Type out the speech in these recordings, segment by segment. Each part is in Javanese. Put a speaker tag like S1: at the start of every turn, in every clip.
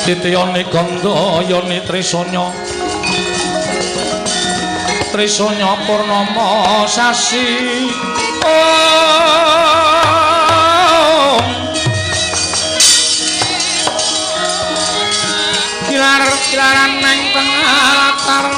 S1: Titiyane Gandayani Trisanya Trisanya Purnama sasi. Om kilar-kilaran neng tengah latar.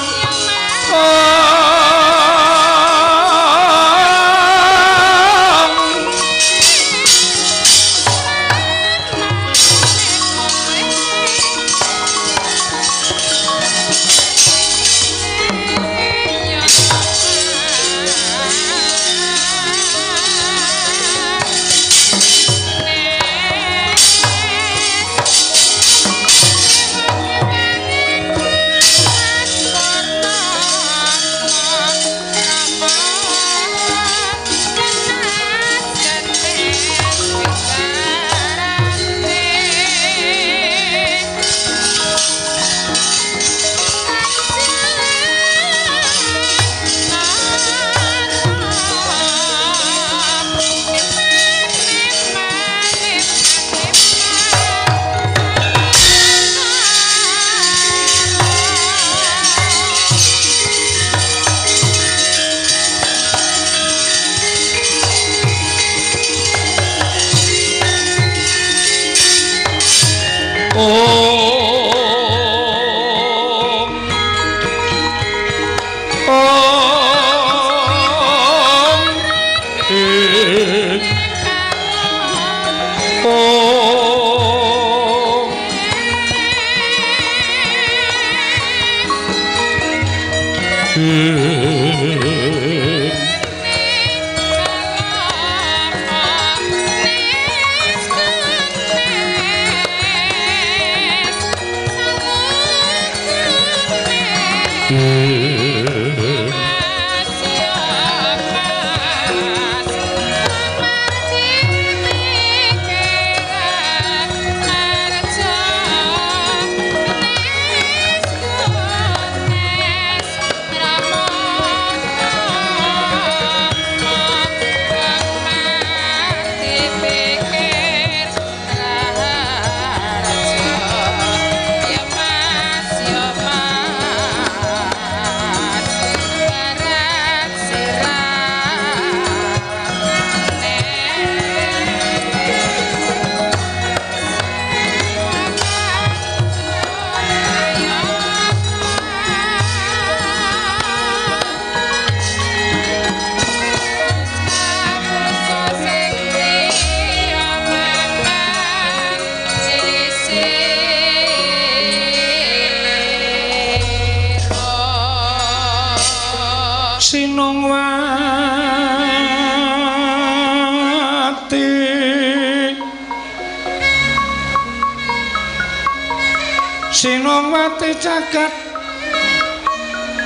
S1: Sinongwati jagat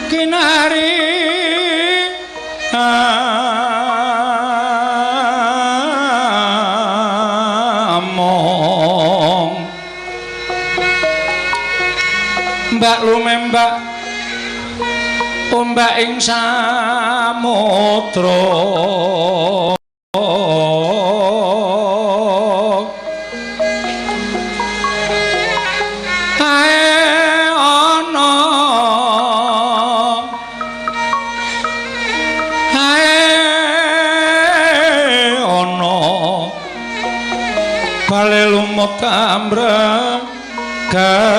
S1: kinari among mbak lumembak ombak ing samudra. Kambrang ganggeng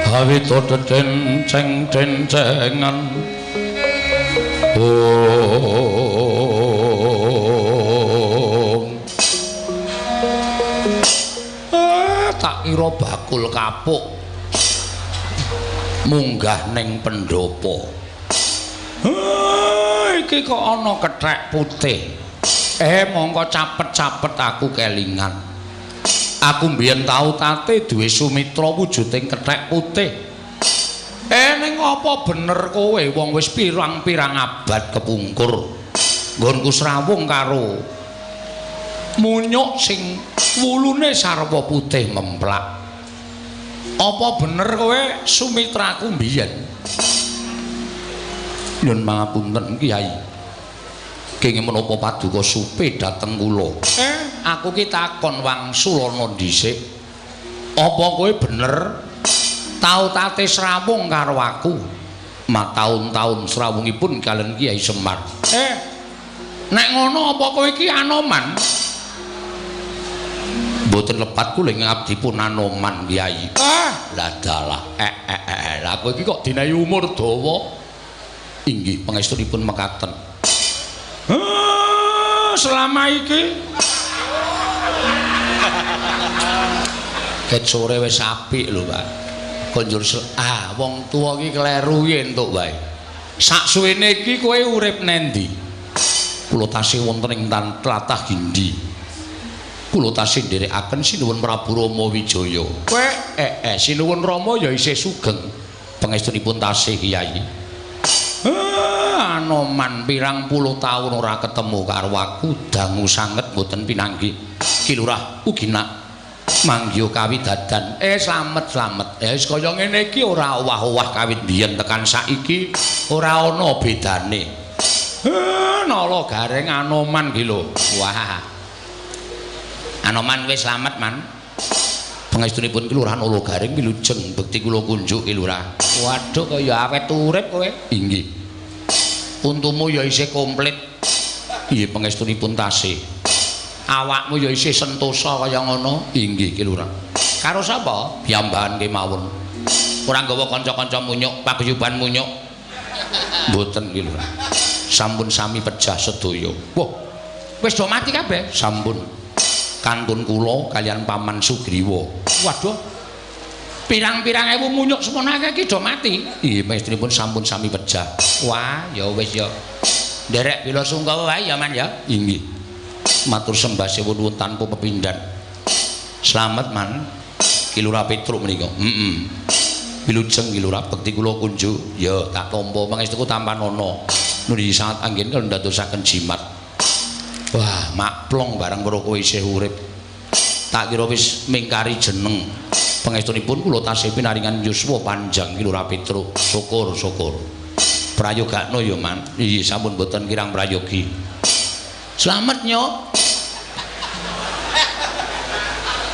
S1: awito denceng dencengan. Om tak kira bakul kapuk munggah ning pendopo. Iki kok ana kethek putih. Mongko capet-capet aku kelingan. Aku mbiyen tau tate duwe sumitra wujuding kethek putih. Ning apa bener kowe wong wis pirang-pirang abad kepungkur. Nggonku srawung karo munyuk sing wulune sarwa putih memplak. Apa bener kowe sumitraku mbiyen? Nyun pangapunten Kyai. Kenging menapa paduka supe dhateng kula? Aku ki takon wangsulana dhisik. Apa kowe bener tau tate srawung karo aku? Mataun-taun srawungipun kalian Kiai Semar. Nek ngono apa kowe iki Anoman? Mboten lepat kula ing abdi pun Anoman Kiai. Lah dalah. Lah kowe iki kok dinayi umur dawa? Inggih pangestunipun mekaten. Selama iki ket sore wis apik lho, Pak. Konjur wong tuwa iki kleru entuk wae. Saksuwene iki kowe urip nendi? Kula tasih wonten ing tlatah Gindi. Kula tasih nderekaken Sinuwun Prabu Rama Wijaya. Kowe Sinuwun Rama ya isih sugeng. Pangestunipun tasih Kyai. Anoman pirang puluh taun ora ketemu karo aku, dangu sanget mboten pinanggih. Ki Lurah ugi nak manggiha kawidadan. Slamet-slamet. Ya wis kaya ngene iki ora owah-owah kawit biyen tekan saiki ora ana bedane. Nala gareng Anoman ki lho. Wah. Anoman wis slamet, Man. Pangestunipun Ki Lurah Nala Gareng wilujeng bekti kula kunjuk Ki Lurah. Waduh kaya awet urip kowe. Inggih. Untumu ya isih komplit. Nggih pangestunipun tasih. Awakmu ya isih sentosa kaya ngono. Inggih Ki Lurah. Karo sapa? Piyambakan kemawon. Ora nggawa kanca-kanca munyuk, paguyuban munyuk. Mboten Ki Lurah. Sampun sami pejah sedaya. Wah. Wis do mati kabeh? Sampun. Kantun kula kalian Paman Sugriwa. Waduh. Pirang-pirang ewu munyuk semono akeh iki do mati. Nggih, pangestunipun sampun sami pejah. Wah, ya wis ya. Nderek bela sungkawa wae ya, Man ya. Inggih. Matur sembah nuwun tanpa pepindhan. Slamet, Man. Ki Lurah Petruk menika. Heeh. Wilujeng Ki Lurah bekti kula kunjuk. Ya, tak tampa pangestuku tampanana. Nuli sangat anggen kula ndadosaken jimat. Wah, makplong bareng karo kowe isih urip. Tak kira wis mingkari jeneng. Pangestunipun kula tasih pinaringan yuswa panjang Ki Lurah Petruk. Syukur, syukur. Prayogakno ya, Man. Iya, sampun mboten kirang prayogi. Slamet, Nyok.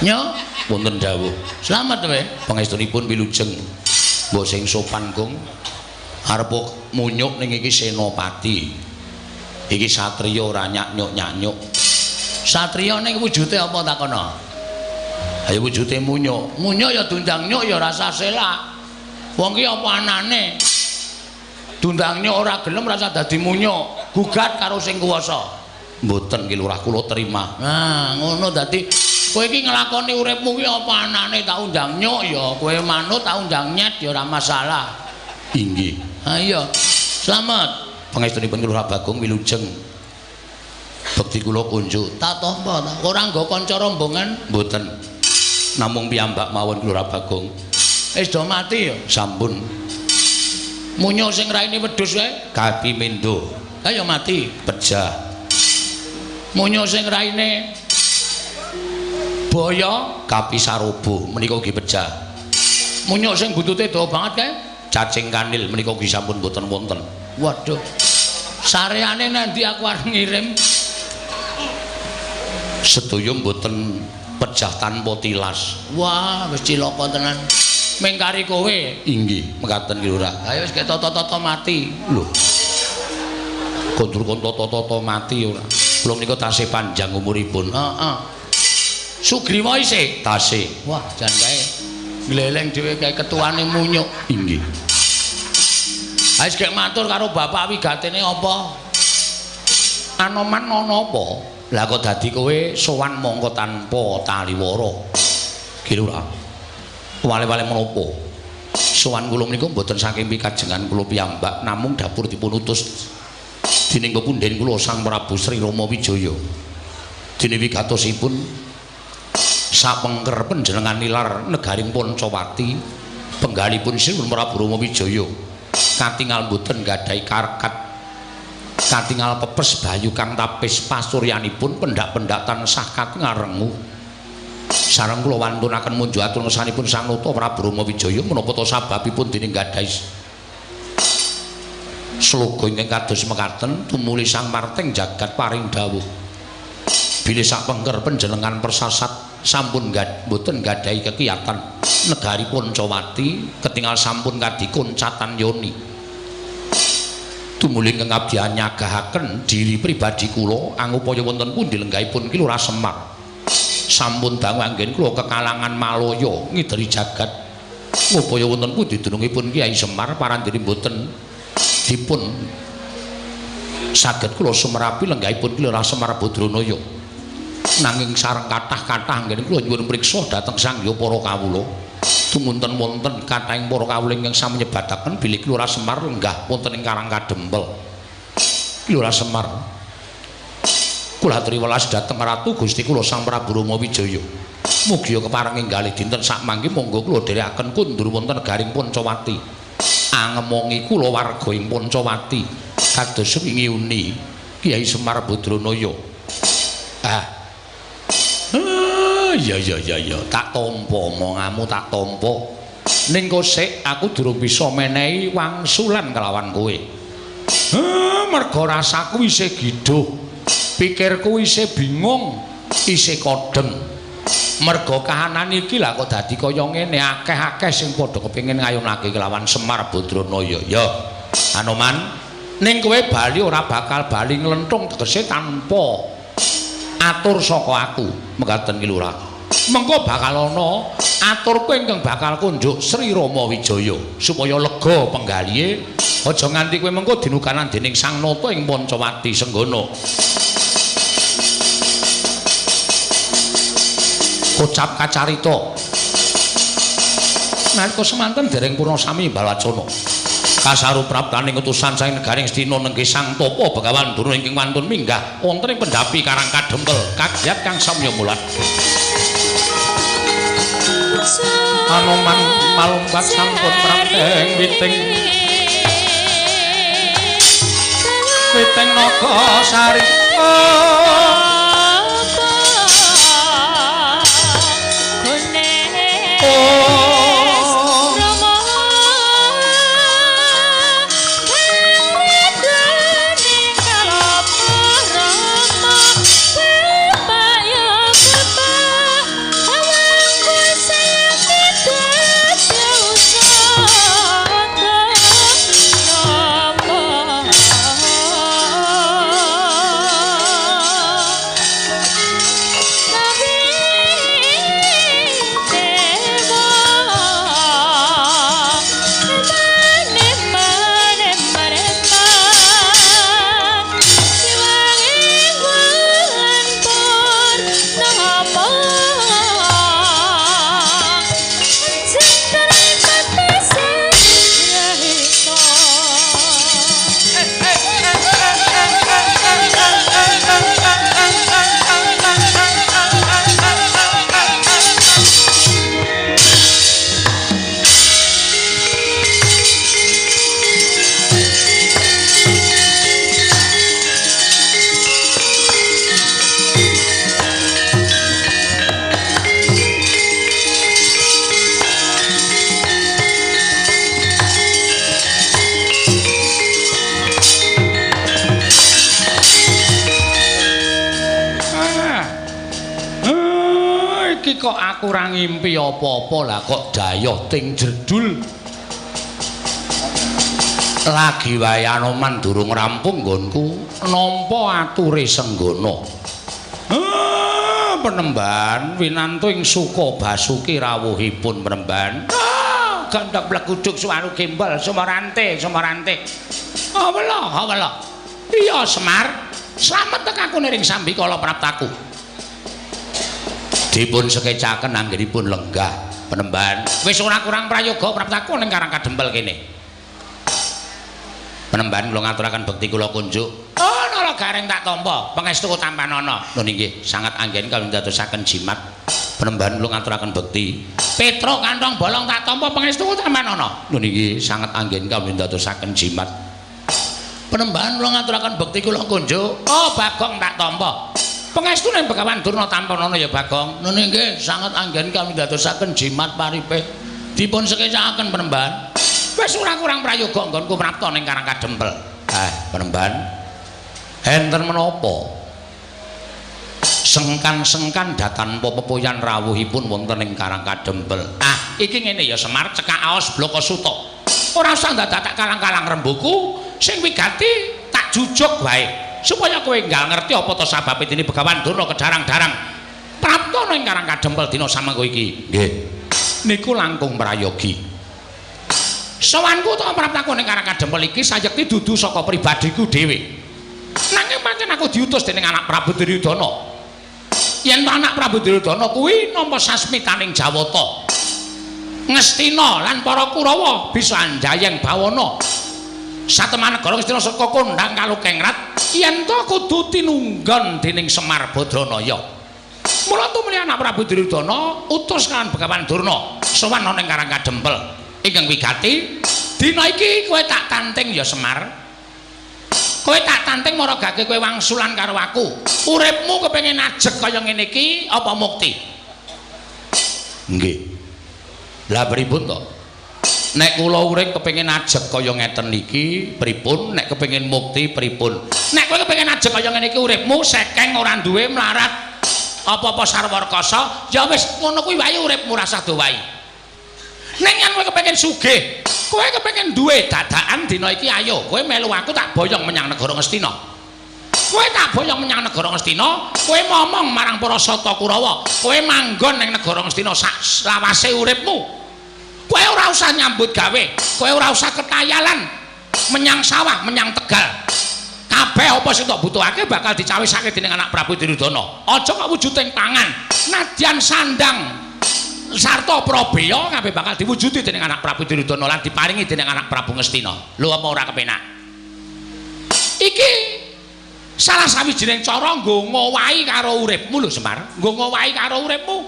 S1: Nyok, wonten dawuh. Slamet kowe. Pangestunipun wilujeng. Mbok sing sopan, Gong. Arep munyuk ning iki senopati. Iki satriya ora nyak-nyuk-nyanyuk. Satriya ning wujude apa takono? Ayo wujude munyuk. Munyuk ya dundang nyuk ya rasa selak. Wong ki apa anane? Dundang nyuk ora gelem rasa dadi munyuk. Gugat karo sing kuwasa. Mboten Ki Lurah kula terima. Nah, ngono dadi kowe iki nglakoni uripmu ki apa anane tak undang nyuk ya kowe manut tak undang nyet ya ora masalah. Inggih. Ha iya. Slamet. Pangestunipun Ki Lurah Bagong wilujeng. Bekti kula kunjuk. Tak tampa ta. Ora nggo kanca rombongan? Mboten. Namung piyambak mawon Ki Lurah Bagong. Wis do mati ya? Sampun. Munyuk sing raine wedhus kae kapi mendo. Lah ya mati, pejah. Munyuk sing raine boyo kapi sarobo menika ugi pejah. Munyuk sing buntute dawa banget kae cacing kanil menika ugi sampun mboten wonten. Waduh. Sareane nanti aku arep ngirim. Sedaya mboten pejah tanpa tilas. Wah, wis cilaka tenan. Mengkari kowe. Inggih, mekaten Ki Lurah. Ayo wis ketata-tata mati. Lho. Kondur kon tata-tata mati ora. Kula menika tasih panjang umuripun. Heeh. Sugriwa isih tasih. Wah, jan kae gleleng dhewe kae ketuane munyuk. Inggih. Ayo gek matur karo bapak wigatene apa? Anoman ana apa? Lah kok dadi kowe sowan mongko tanpa taliwara. Ki Lurah. Wale-wale menapa? Sowan kula menika mboten saking pikajengan kula piyambak namung dapur dipun utus dening pepundhen kula Sang Prabu Sri Rama Wijaya. Dene wigatosipun sapengker panjenengan nilar negaring Pancawati penggalipun Sri Prabu Rama Wijaya katingal mboten gadhahi karkat katingal pepes bayu kang tapis pasuryanipun pendak-pendak tansah katingal rengu. Sareng kula wantunaken munjuk atur ngersanipun Sang Nata Prabu Rama Wijaya menapa ta sababipun dening gadhahi Sloga ingkang kados mekaten tumuli Sang Marting jagat paring dawuh. Bilih sapengker panjenengan persasat sampun mboten gadhahi kekiyatan negari Pancawati ketingal sampun kadikuncatan yoni. Tumuli ingkang abdi nyagahaken diri pribadi kula angupaya wonten pundi lenggahipun Ki Lurah Semar. Sampun dangu anggen kula kekalangan Malaya ngideri jagat ngupaya wonten pundi dunungipun Kyai Semar parandene mboten dipun saged kula sumerapi lenggahipun Ki Lurah Semar Badranaya. Nanging sareng kathah-kathah anggen kula nyuwun priksa dhateng sang hyang para kawula. Tumunten wonten kathahing para kawula ingkang sami nyebataken bilih Ki Lurah Semar lenggah wonten ing Karang Kadempel. Ki Lurah Semar kula aturi welas dhateng Ratu Gusti kula Sang Prabu Rama Wijaya. Mugia kepareng enggalih dinten sakmangke monggo kula dherekaken kundur wonten negaring Pancawati. Angemongi kula warga ing Pancawati kados wingi uni Kyai Semar Badranaya. Ah. Ya ya ya ya, tak tampa omonganmu, tak tampa. Ning kosek aku durung bisa menehi wangsulan kelawan kowe. Mergo rasaku isih giduh, pikirku isih bingung, isih kodheng. Mergo kahanan iki lah kok dadi kaya ngene, akeh-akeh sing padha kepengin ngayunake kelawan Semar Badranaya. Ya, Anoman, ning kowe bali ora bakal bali nglenthung tegese tanpa atur saka aku, mekaten Ki Lurah. Mengko bakal ana aturku ingkang bakal kunjuk Sri Rama Wijaya supaya lega penggalihe, aja nganti kowe mengko dinukanan dening Sang Nata ing Pancawati Senggana. Kocap kacarita. Nalika semanten dereng purna sami balacana. Kasaru praptaning utusan saking negaring Astina nenggih Sang Tapa Begawan Durna ingkang wantun minggah wonten ing pendhapi Karang Kadempel kagyat kang samya mulat. Anoman malumpat sampun prapteng witing witing naga sari. Kok aku ora ngimpi apa-apa lah kok dayoh ting jedul. Lagi wae Anoman durung rampung nggonku nampa ature Senggana. Penemban winantu ing suka basuki rawuhipun penemban. Gandhak bleguduk suwaru gembel sumarante sumarante. Awela awela. Iya Semar, slamet tekaku niring sambikala praptaku. Dipun sekecaken anggenipun lenggah penemban. Wis ora kurang prayoga praptaku ning Karang Kadempel kene. Penemban kula ngaturaken bekti kula kunjuk. Oh, nala gareng tak tampa, pangestu tampanana. Nun inggih, sangat anggen kawula ndadosaken jimat. Penemban kula ngaturaken bekti. Petro kantong bolong tak tampa, pangestu tampanana. Nun inggih, sangat anggen kawula ndadosaken jimat. Penemban kula ngaturaken bekti kula kunjuk. Oh, Bagong tak tampa. Pangestune Begawan Durna tampanana ya Bagong. Nun inggih, sangat anggen kawula ndadosaken jimat paripe. Dipun sekecaken penemban. Wis ora kurang prayoga nggonku prapta ning Karang Kadempel. Penemban. Enten menapa? Sengkan-sengkan datan pepepoyan rawuhipun wonten ing Karang Kadempel. Iki ngene ya Semar, cekak aos bloko suta. Ora usah dadak tak kalang-kalang rembuku, sing wigati tak jujuk wae supaya kowe enggal ngerti apa to sababe dene Begawan Durna kedarang-darang prapta ning Karang Kadempel dina samengko iki. Nggih. Niku langkung prayogi. Sowanku to praptaku ning Karang Kadempel iki sayekti dudu saka pribadiku dhewe. Nanging pancen aku diutus dening anak Prabu Duryudana. Yen anak Prabu Duryudana kuwi nampa sasmitaning Jawata, Ngastina lan para Kurawa bisa anjayeng bawana. Satemah negara Ngastina saka kondhang kalukengrat yen to kudu tinunggon dening Semar Badranaya. Mula tumuli anak Prabu Duryudana utus kan Begawan Durna sowan ana ing Karang Kadempel. Ingkang wigati, dina iki kowe tak tanting ya Semar. Kowe tak tanting maragake kowe wangsulan karo aku. Uripmu kepengin ajeg kaya ngene iki apa mukti? Nggih. Lah pripun to? Nek kula urip kepengin ajeg kaya ngeten iki pripun? Nek kepengin mukti pripun? Nek kowe kepengin ajeg kaya ngene iki uripmu sekeng ora duwe mlarat apa-apa sarwa rekasa, ya wis ngono kuwi wae uripmu rasah dowahi. Nek yen kowe kepengin sugih, kowe kepengin duwe dadakan dina iki ayo kowe melu aku tak boyong menyang negara Ngastina. Kowe tak boyong menyang negara Ngastina, kowe momong marang para Sata Kurawa, kowe manggon ning negara Ngastina sak lawase uripmu. Kowe ora usah nyambut gawe, kowe ora usah ketayalan menyang sawah, menyang tegal. Kabeh apa sing tok butuhake bakal dicawisake dening anak Prabu Duryudana. Aja kok wujuding pangan, nadyan sandang sarta prabeya kabeh bakal diwujudi dening anak Prabu Duryudana lan diparingi dening anak Prabu Ngastina. Lho apa ora kepenak? Iki salah sawijining cara nggo ngowahi karo uripmu lho Semar, nggo ngowahi karo uripmu.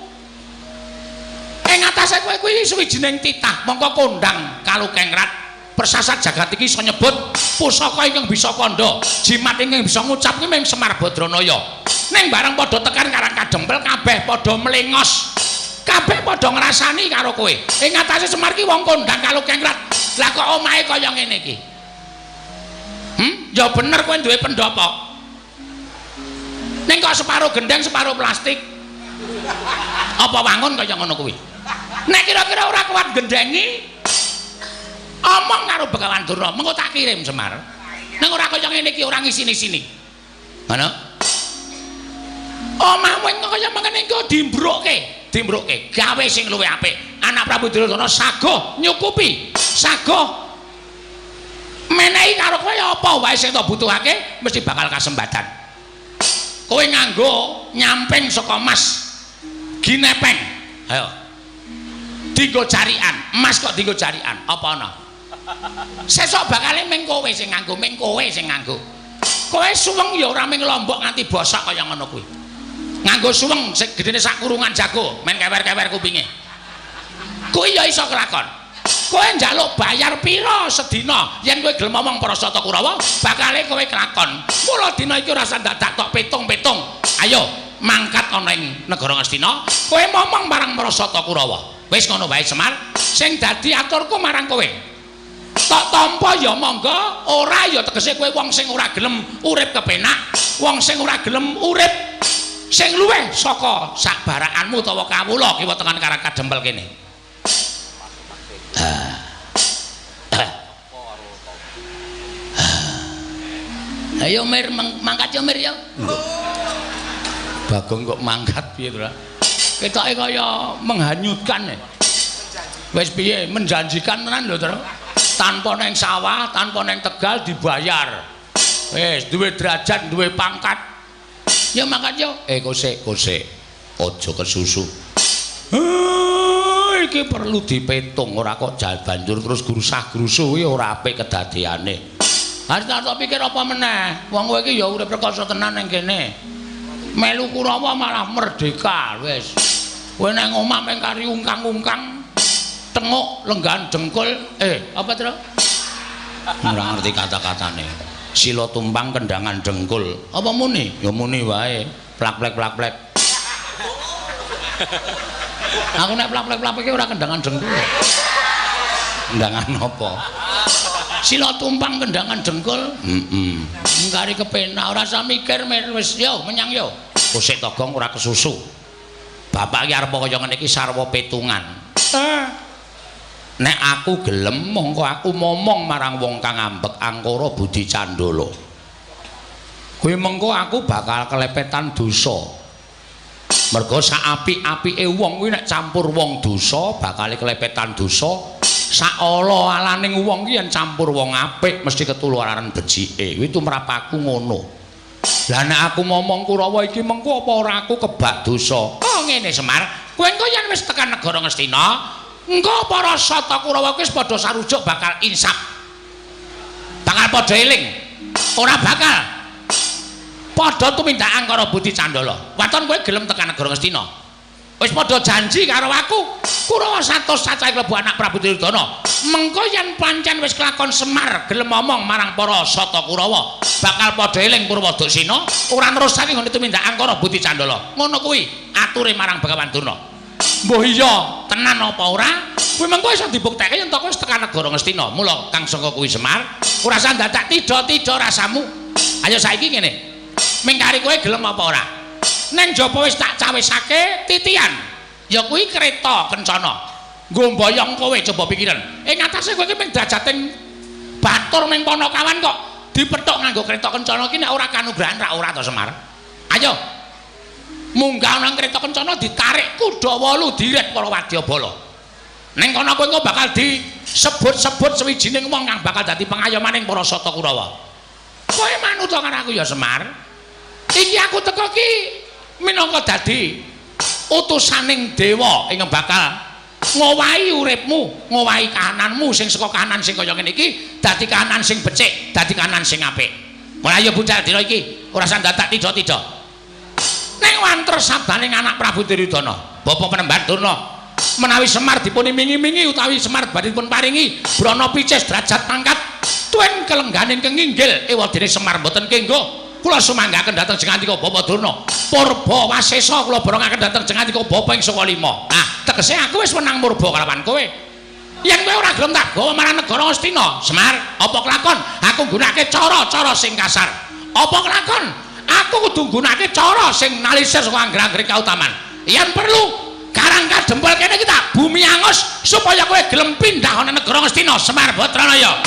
S1: Ing atase kowe kuwi sawijining titah mongko kondhang kalukengrat persasat jagat iki iso nyebut pusaka ingkang bisa kandha, jimat ingkang bisa ngucap kuwi mung Semar Badranaya. Ning bareng padha tekan Karang Kadempel kabeh padha mlengos. Kabeh padha ngrasani karo kowe. Ing atase Semar ki wong kondhang kalukengrat. Lah kok omahe kaya ngene iki? Ya bener kowe duwe pendopo. Ning kok separo gendeng, separo plastik. Apa wangun kaya ngono kuwi? Nek kira-kira ora kuat gendengi, omong karo Begawan Durna, mengko tak kirim Semar. Ning ora kaya ngene iki, ora ngisini-sini. Ngono? Omahmu kaya mengene iki dimbrukke, dimbrukke, gawe sing luwih apik. Anak Prabu Duryudana sagoh nyukupi, sagoh menehi karo kowe apa wae sing tok butuhake mesti bakal kasembadan. Kowe nganggo nyamping saka mas ginepeng. Ayo. Dinggo jarian, emas kok dinggo jarian, apa ana? Sesuk bakale ming kowe sing nganggo, ming kowe sing nganggo. Kowe suweng ya ora ming lombok nganti bosok kaya ngono kuwi. Nganggo suweng sing gedene sak kurungan jago, men kewer-kewer kupinge. Kuwi ya iso kelakon. Kowe njaluk bayar pira sedina yen kowe gelem omong para Sata Kurawa, bakale kowe kelakon. Mula dina iki ora usah dadak tok pitung-pitung. Ayo mangkat ana ing negara Ngastina, kowe momong marang para Sata Kurawa. Wis ngono wae Semar, sing dadi aturku marang kowe. Tok tampa ya monggo, ora ya tegese kowe wong sing ora gelem urip kepenak, wong sing ora gelem urip sing luwih saka sak barakanmu utawa kawula kiwa tengen Karang Kadempel kene. Ayo Mir, mangkat yo Mir yo. Bagong kok mangkat piye to? Ketoke kaya menghanyutkan. Wis piye menjanjikan tenan lho, Tru. Tanpa neng sawah, tanpa neng tegal dibayar. Wis duwe derajat, duwe pangkat. Ya mangkat yo. Kosek, kosek. Aja kesusu. Iki perlu dipetung, ora kok banjur terus grusah-grusuh kuwi ora apik kedadeane. Harus tak pikir apa meneh? Wong kowe iki ya urip rekoso tenan ning kene. Melu Kurawa malah merdeka wis. Kowe nang omah meng kari ungkang-ungkang, tenguk lenggahan dengkul, apa Tru? Ora ngerti kata-katane. Sila tumpang kendangan dengkul. Apa muni? Ya muni wae. Plak-plek plak-plek. Aku nek plak-plek plak-plek ora kendangan dengkul. Kendangan apa? Sila tumpang kendangan dengkul. Heeh. Ngkari kepenak ora usah mikir wis yo menyang yo. Kosek to Gong ora kesusu. Bapak iki arep kaya ngene iki sarwa petungan. Nek aku gelem mongko aku momong marang wong kang ambek angkara budi candala. Kuwi mengko aku bakal kelepetan dosa. Mergo sak apik-apike wong kuwi nek campur wong dosa bakal kelepetan dosa. Sak ala-alaning wong ki yen campur wong apik mesti ketularan becike. Kuwi tumrap aku ngono. Lah nek aku momong Kurawa iki mengko apa ora aku kebak dosa? Oh ngene Semar, kowe engko yen wis tekan negara Ngastina, engko para sata Kurawa kuwi wis padha sarujuk bakal insaf. Bakal padha eling. Ora bakal padha tumindak angkara budi candala. Waton kowe gelem tekan negara Ngastina. Wis padha janji karo aku, Kurawa 100 cacahe klebu anak Prabu Duryudana. Mengko yen pancen wis kelakon Semar gelem omong marang para sata Kurawa, bakal padha eling Purwoduksina, ora nerusake nggone tumindak angkara budi candala. Ngono kuwi ature marang Begawan Durna. Mbuh iya, tenan apa ora? Kuwi mengko iso dibuktekke yen to wis tekan negara Ngastina. Mula kang sangka kuwi Semar, ora usah dadak tidha-tidha rasamu. Ayo saiki ngene. Mingkari kowe gelem apa ora? Neng jaba wis tak cawisake titian. Ya kuwi kereta kencana. Nggo mboyong kowe coba pikiran. Ing atase kowe iki mung drajating batur ning Panakawan kok dipethuk nganggo kereta kencana iki nek ora kanugrahan ra ora to Semar. Ayo. Munggah nang kereta kencana ditarik kuda 8 diret para wadyabala. Ning kono kowe engko bakal disebut-sebut sewijining wong kang bakal dadi pengayomaning para sata Kurawa. Kowe manut karo aku ya Semar. Iki aku teko ki minangka dadi utusaning dewa ing bakal ngowahi uripmu, ngowahi kahananmu sing saka kahanan sing kaya ngene iki dadi kahanan sing becik, dadi kahanan sing apik. Mulai ayo budal dina iki, ora usah dadak tidha-tidha. Ning wanter sabdaning anak Prabu Duryudana, Bapak Penemban Durna, menawi Semar dipun imingi-imingi utawi Semar badhe dipun paringi brana picis derajat pangkat tuen kelengganing kenginggil ewadene Semar mboten kenggo. Kula sumanggaken dhateng jengandika Bapak Durna. Purba wasesa kula borongaken dhateng jengandika Bapak ing saka lima. Nah, tegese aku wis wenang murba kalawan kowe. Yen kowe ora gelem tak gawa marang negara Ngastina, Semar, apa kelakon aku nggunakake cara-cara sing kasar? Apa kelakon aku kudu nggunakake cara sing nalisir saka angger-anggere kautaman? Yen perlu Karang Kadempel kene iki tak bumi angus supaya kowe gelem pindah ana negara Ngastina, Semar Batranaya.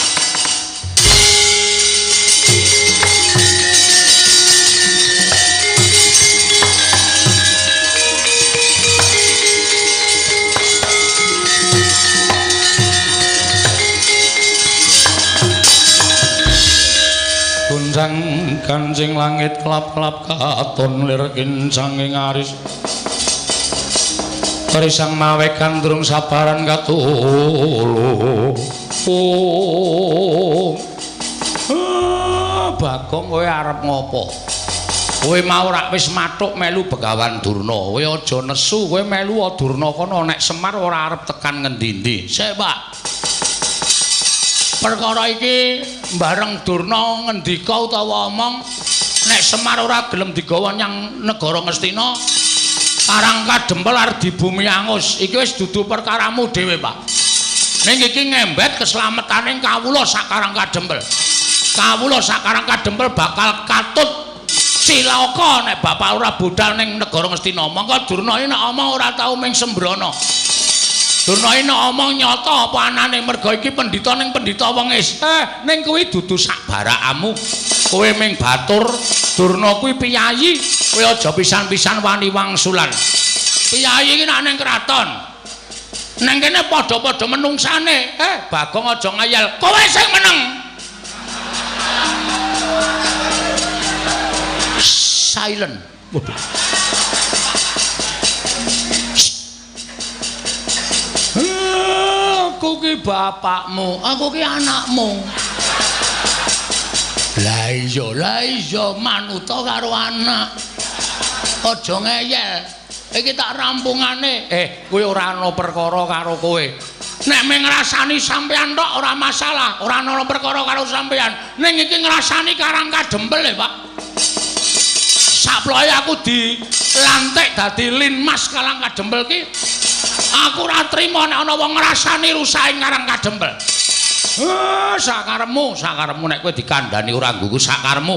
S2: Guncang kancing langit kelap-kelap katon lir kincanging aris Risang mawe gandrung sabaran katulu. Oh.
S1: Bagong kowe arep ngopo? Kowe mau rak wis mathuk melu Begawan Durna. Kowe aja nesu, kowe melu Durna kono nek Semar ora arep tekan ngendi-endi. Sik, Pak. Perkara iki bareng Durna ngendika utawa omong nek Semar ora gelem digawa nyang negara Ngastina, Karang Kadempel arep dibumi angus. Iki wis dudu perkaramu dhewe, Pak. Ning iki ngembet keslametane kawula sak Karang Kadempel. Kawula sak Karang Kadempel bakal katut cilaka nek bapak ora budal ning negara Ngastina. Mongko Durna iki nek omong ora tau ming sembrono. Durna iki nek omong nyata apa anane merga iki pendhita ning pendhita wong is. Ning kuwi dudu sak barakamu. Kowe ming batur, Durna kuwi piyayi. Kowe aja pisan-pisan wani wangsulan. Piyayi iki nek ning kraton. Neng kene padha-padha menungsane. Bagong aja ngayal. Kowe sing meneng. Silent. Waduh. Aku ki bapakmu, aku ki anakmu. Lah iya manuta karo anak. Aja ngeyel. Iki tak rampungane. Kowe ora ana perkara karo kowe. Nek mung ngrasani sampean tok ora masalah, ora ana perkara karo sampean. Ning iki ngrasani Karang Kadempel e, Pak. Saploe aku dilantik dadi Linmas Karang Kadempel ki Aku ora trima nek ana wong ngrasani rusak ing Karang Kadempel. Sakarepmu, sakarepmu nek kowe dikandhani ora nggugu sakarepmu.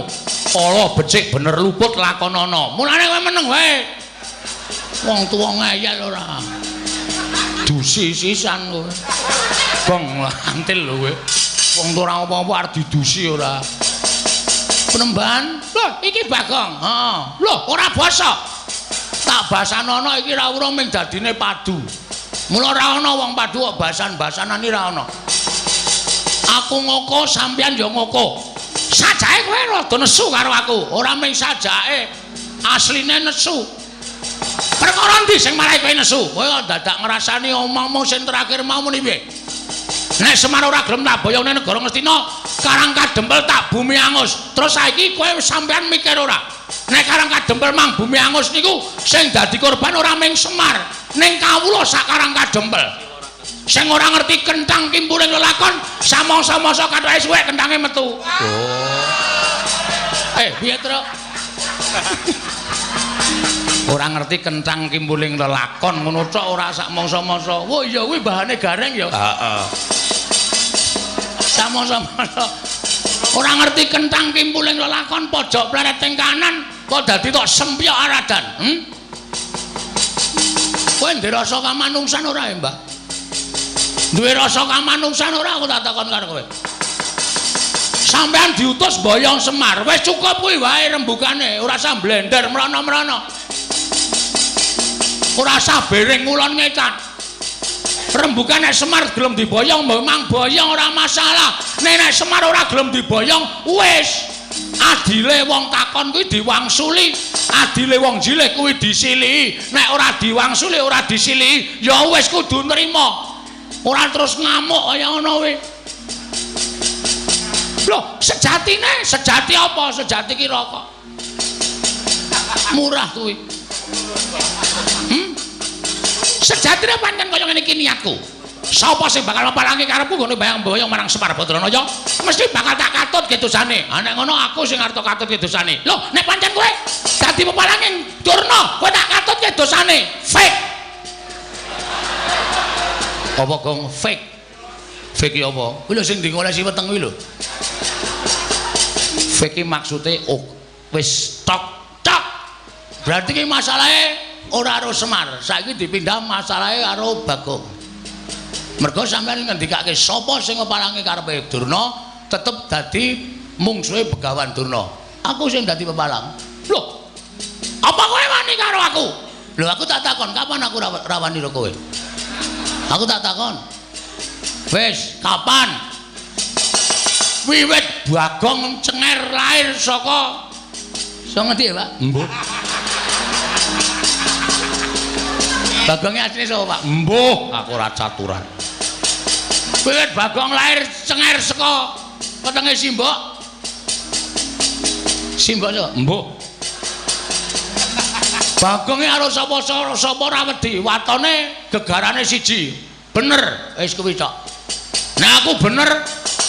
S1: Ala becik bener luput lakonana. Mulane kowe meneng wae. Wong tuwa ngeyel ora. Dusi sisan kowe. Gong antil lho kowe. Wong tuwa ora apa-apa arep didusi ora. Penemban, lho iki Bagong. Heeh. Lho ora basa. Tak basanono iki ra urung ming dadine padu. Mula ora ana wong padu kok basan-basanan iki ra ana. Aku ngoko sampeyan ya ngoko. Sajake kowe rada nesu karo aku. Ora ming sajake, asline nesu. Perkara endi sing marai kowe nesu? Kowe kok dadak ngrasani omongmu sing terakhir mau muni piye? Nek Semar ora gelem tak boyong nang negara Ngastina, Karang Kadempel tak bumi angus. Terus saiki kowe sampeyan mikir ora? Nek Karang Kadempel mang bumi angus niku sing dadi korban ora ming Semar, ning kawula sak Karang Kadempel. Sing ora ngerti kenthang kimpuling lelakon, samangsa-mangsa kathoke suwek kenthange metu. Oh. Piye, Truk? Ora ngerti kenthang kimpuling lelakon ngono tok ora sak mangsa-mangsa. Wah iya kuwi bahane gareng ya. Heeh. Samangsa-mangsa ora ngerti kenthang kimpuling lelakon pojok pleret ing kanan kok dadi tok sempyok aradan. Kowe ndek rasa kamanungsan ora ya, Mbah? Duwe rasa kamanungsan ora aku tak takon karo kowe. Sampeyan diutus boyong Semar, wis cukup kuwi wae rembugane, ora usah blender mrono-mrono. Ora usah bering ngulon ngetan. Rembugan nek Semar gelem diboyong memang boyong ora masalah. Nek nek Semar ora gelem diboyong wis. Adile wong takon kuwi diwangsuli, adile wong jilih kuwi disilihi. Nek ora diwangsuli ora disilihi, ya wis kudu nrima. Ora terus ngamuk kaya ngono kuwi. Loh, sejatine, sejati apa? Sejati ki rokok. Murah kuwi. Sejatine pancen kaya ngene iki niatku. Sapa sing bakal mapalangi karepku nggone bayang-boyong marang Semar Badranaya, mesti bakal tak katut ke dosane. Ha nek ngono aku sing arep katut ke dosane. Loh, nek pancen kowe dadi pepalange Durna, kowe tak katut ke dosane. Fake. Apa gong fake? Fake ki apa? Kuwi lho sing dingolesi weteng kuwi lho. Fake ki maksude wis tok tok. Berarti ki masalahe ora karo Semar, saiki dipindah masalahe karo Bagong. Mergo sampeyan ngendikake sapa sing ngepalangi karepe Durna tetep dadi mungsuhe Begawan Durna. Aku sing dadi pepalang. Lho, apa kowe wani karo aku? Lho aku tak takon, kapan aku rawani karo kowe? Aku tak takon. Wis, kapan? Wiwit Bagong cenger lahir saka saka ngendi ya, Pak? Mbuh. Bagonge asline sapa, Pak? Mbuh, aku ora caturan. Wiwit Bagong lahir cenger saka wetenge Simbok. Simbok sapa? Mbuh. Bagonge karo sapa ora wedi, watone gegarane siji. Bener, wis kuwi tok. Nek aku bener,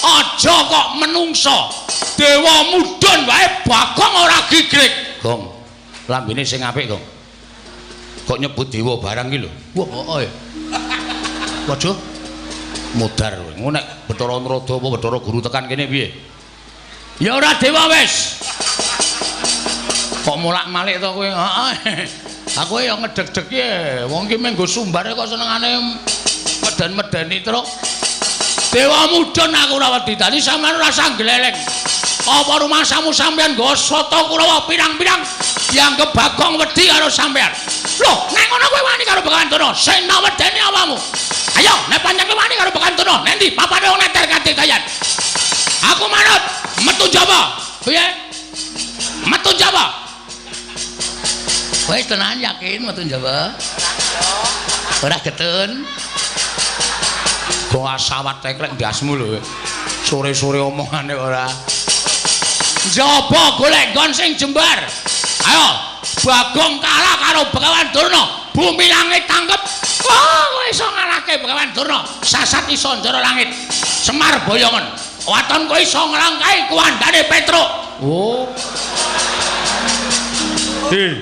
S1: aja kok menungsa. Dewa mudhun wae Bagong ora gigrik. Gong, lambene sing apik, Gong. Kok nyebut dewa barang iki lho. Wah, heeh. Waduh. Mudar kowe. Ngono nek Bathara Narada apa Bathara Guru tekan kene piye? Ya ora dewa wis. Kok molak-malik to kowe? Heeh. Aku ya ngedeg-deg ki. Wong ki mung nggo sumbare kok senengane meden-medeni truk. Dewa mudhun aku ora wedi. Dadi sampeyan ora usah gleleng. Apa rumangsamu sampeyan nggo sata Kurawa pirang-pirang dianggep Bagong wedi karo sampeyan? Loh, nek ngono kowe wani karo Begawan Durna, sing tak wedeni awakmu. Ayo, nek pancen kowe wani karo Begawan Durna, nek ndi papane wong neter katidayan. Aku manut, metu Jawa. Piye? Metu Jawa. Wis tenan yakin metu Jawa? Ora getun. Go asawat teklek ndasmu lho. Sore-sore omongane ora. Njaba golek nggon sing jembar. Ayo, Bagong kalah karo Begawan Durna. Bumi langit tangkep. Wah, kowe iso ngalahke Begawan Durna. Sasat iso njara langit. Semar boyongen. Waton kowe iso nglangkahi kuwandane Petruk. Oh. Hei.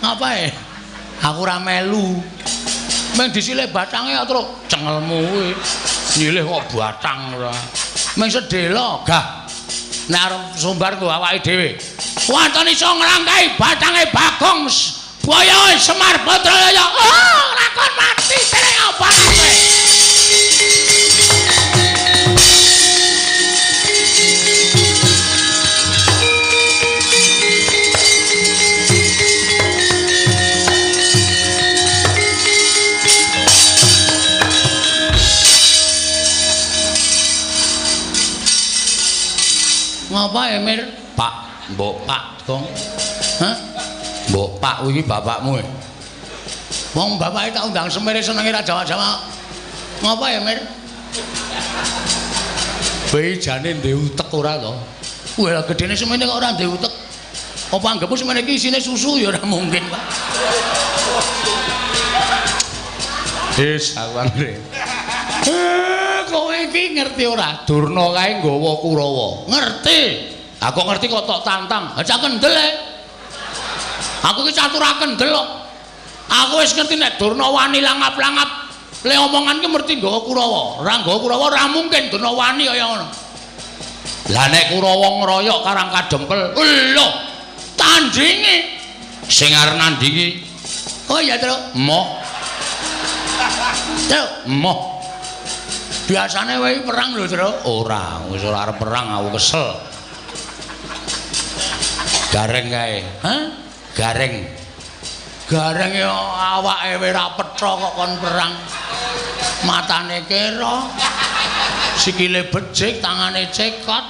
S1: Ngapae? Aku ora melu. Meng disilih batange kok, Truk. Cengelmu kuwi. Nyilih kok batang ora. Meng sedhela, gah. Nek arep sumbar nggo awake dhewe. Waton iso ngrangkai batange Bagong Boyo Semar Badraya. Oh, lakon mati dening apa kowe. Ngapa Emir? Pak, mbok Pak, Gong. Hah? Mbok Pak kuwi bapakmu e. Wong bapake tak undang semere senenge ra jawab-jawab. Ngapa ya, Mir? Bae jane ndek utek ora to? Wah, gedene semene kok ora ndek utek. Apa anggepmu semene iki isine susu ya ora mungkin, Pak. Wis, aku anggere. Kowe iki ngerti ora? Durna kae nggawa Kurawa. Ngerti. Aku ngerti kok tok tantang. Ha cak kendel e. Aku iki catur kendel kok. Aku wis ngerti nek Durna wani langap-langap. Le omongan ki mesti nggawa Kurawa. Ora nggawa Kurawa ora mungkin Durna wani kaya ngono. Lah nek Kurawa ngroyok Karang Kadempel, lho tandinge sing arep nandingi. Oh iya, Truk. Emoh. Truk, emoh. Biasane wae perang lho, Truk. Ora, wis ora arep perang aku kesel. Gareng kae. Hah? Gareng. Gareng ya awake wis ora petha kok kon perang. Matane kera. Sikile becik, tangane cekot.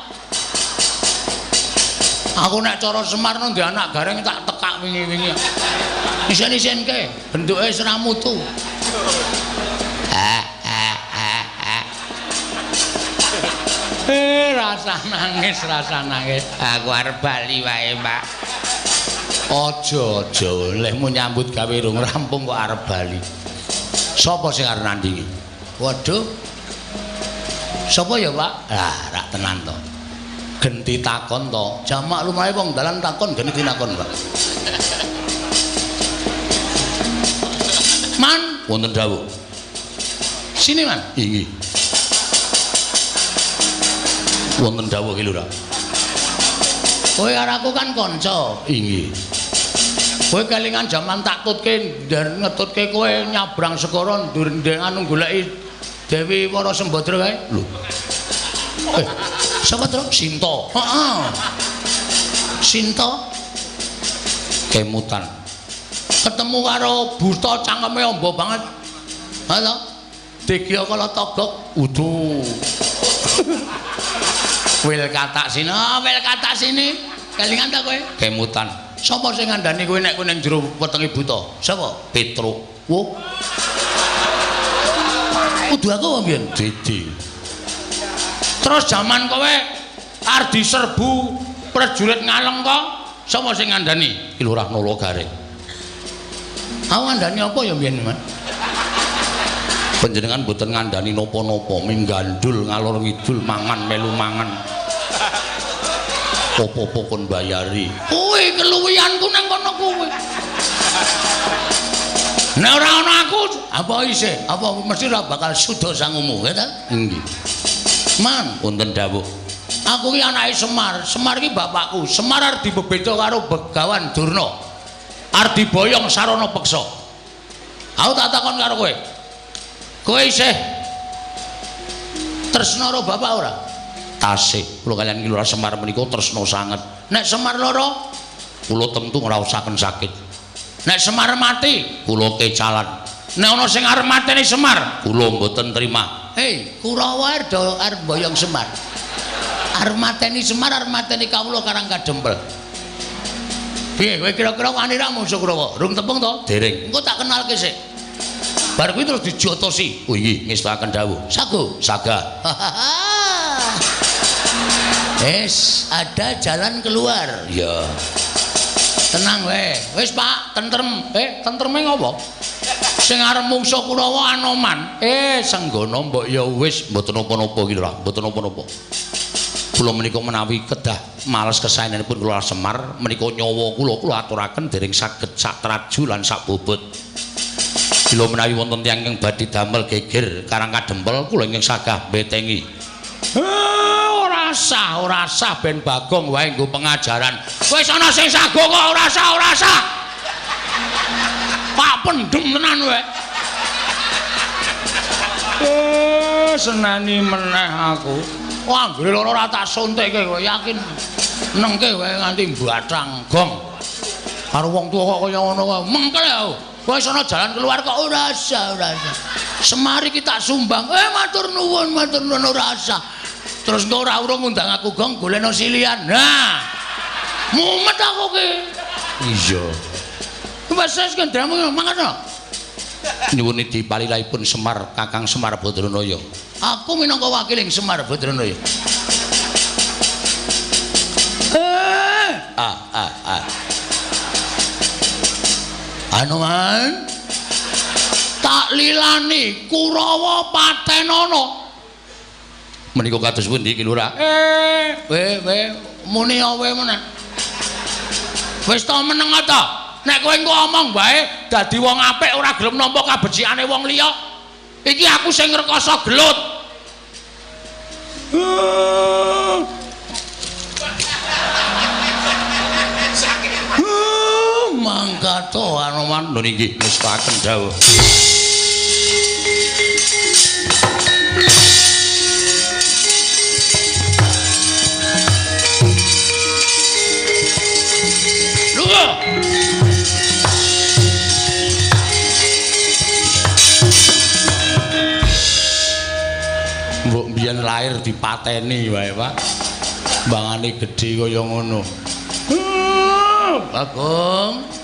S1: Aku nek cara Semar nang anak gareng tak tekak wingi-wingi. Isen-isenke, bentuke wis ora mutu. Rasa nangis, rasa nangis. Aku arep bali wae, Pak. Aja, aja, lehmu nyambut gawe rung rampung kok arep bali. Sapa sing arep nandingi? Waduh. Sapa ya, Pak? Lah, rak tenan to. Genti takon to. Jamak lumahe wong dalan takon genti takon, Pak. Man, wonten dawuh. Sini, Man. Inggih. Wonten dawuh ki Lurah. Kowe karo aku kan kanca. Inggih. Kowe kelingan jaman tak tutke ngetutke kowe nyabrang segara ndur anu goleki Dewi Wara Sembadra kae. Lho. Sapa Truk? Sinta. Heeh. Sinta kemutan. Ketemu karo buta cangkeme amba banget. Ha to? Digya kala togok. Udu. Wil katak sini, wil katak sini. Kelingan ta kowe? Kemutan. Sapa sing ngandani kowe nek kowe ning jero wetenge buta? Sapa? Petruk. Wo. Kudu aku apa mbiyen? Didi. Terus jaman kowe arep diserbu prajurit Ngalengka, sapa sing ngandani? Ki Lurah Nala Gareng. Aku ngandani apa ya mbiyen, Man? Panjenengan mboten ngandani napa-napa, ming gandul ngalor ngidul mangan melu mangan. Apa-apa kon bayari. Kuwi keluwihanku nang kono kuwi. Nek ora ana aku, apa isih? Apa mesti ora bakal suda sangumu, ya ta? Nggih. Man, wonten dawuh. Aku ki anake Semar. Semar ki bapakku. Semar arep dibebeda karo Begawan Durna. Arep diboyong sarana peksa. Aku tak takon karo kowe. Kowe isih tresna karo bapak ora? Tasih. Kula kaliyan Ki Lurah Semar menika tresna sanget. Nek Semar lara, kula tentu ngraosaken sakit. Nek Semar mati, kula kecalan. Nek ana sing arep mateni Semar, kula mboten trima. Hei, Kurawa arep mboyong Semar. Arep mateni Semar, arep mateni kawula Karang Kadempel. Piye kowe kira-kira wani ra mungsuh Kurawa? Rung tepung to? Dereng. Engko tak kenalke sik. Bar kuwi terus dijotosi. Oh inggih, ngestakaken dawuh. Sago, saga. Wis, ada jalan keluar. Iya. Tenang wae. Wis, Pak, tentrem. Tentreme ngopo? Sing arep mungsuh Kurawa Anoman. Senggono mbok ya wis mboten napa-napa iki lho, mboten napa-napa. Kula menika menawi kedah males kesaenanipun kula Semar menika nyawa kula kula aturaken dereng saged sak traju lan sak bobot. Kula menawi wonten tiyang ingkang badhe damel geger Karang Kadempel kula ingkang sagah mbetengi. Ora sah, ora sah ben Bagong wae nggo pengajaran. Wis ana sing sago kok ora sah, ora sah. Pak pendem tenan wae. Seneni meneh aku. Wah, anggere loro ora tak suntikke kowe yakin. Nengke wae nganti mbathang gong. Karo wong tuwa kok kaya ngono wae. Mengkel aku. Wis ana jalan keluar kok ora sah, ora sah. Semar iki tak sumbang. Matur nuwun ora sah. Terus engko ora urung ngundang aku gong golekno silian. Nah. Mumet aku ki. Iya. Wis wis kendramu mangkat. Nyuwun idi palilahipun Semar Kakang Semar Badranaya. Aku minangka wakiling Semar Badranaya. Anoman tak lilani Kurawa patenana. Menika kados pundi Ki Lurah? We muni awe meneh. Wis to meneng ta? Nek kowe engko omong wae dadi wong apik ora gelem nampa kabecikane wong liya. Iki aku sing ngrekoso gelut. Mangkat to Anoman. Lho nggih ngestakaken dawuh. Lho. Mbok mbiyen lahir dipateni wae, Pak. Mbangane gedhe kaya ngono. Bagong.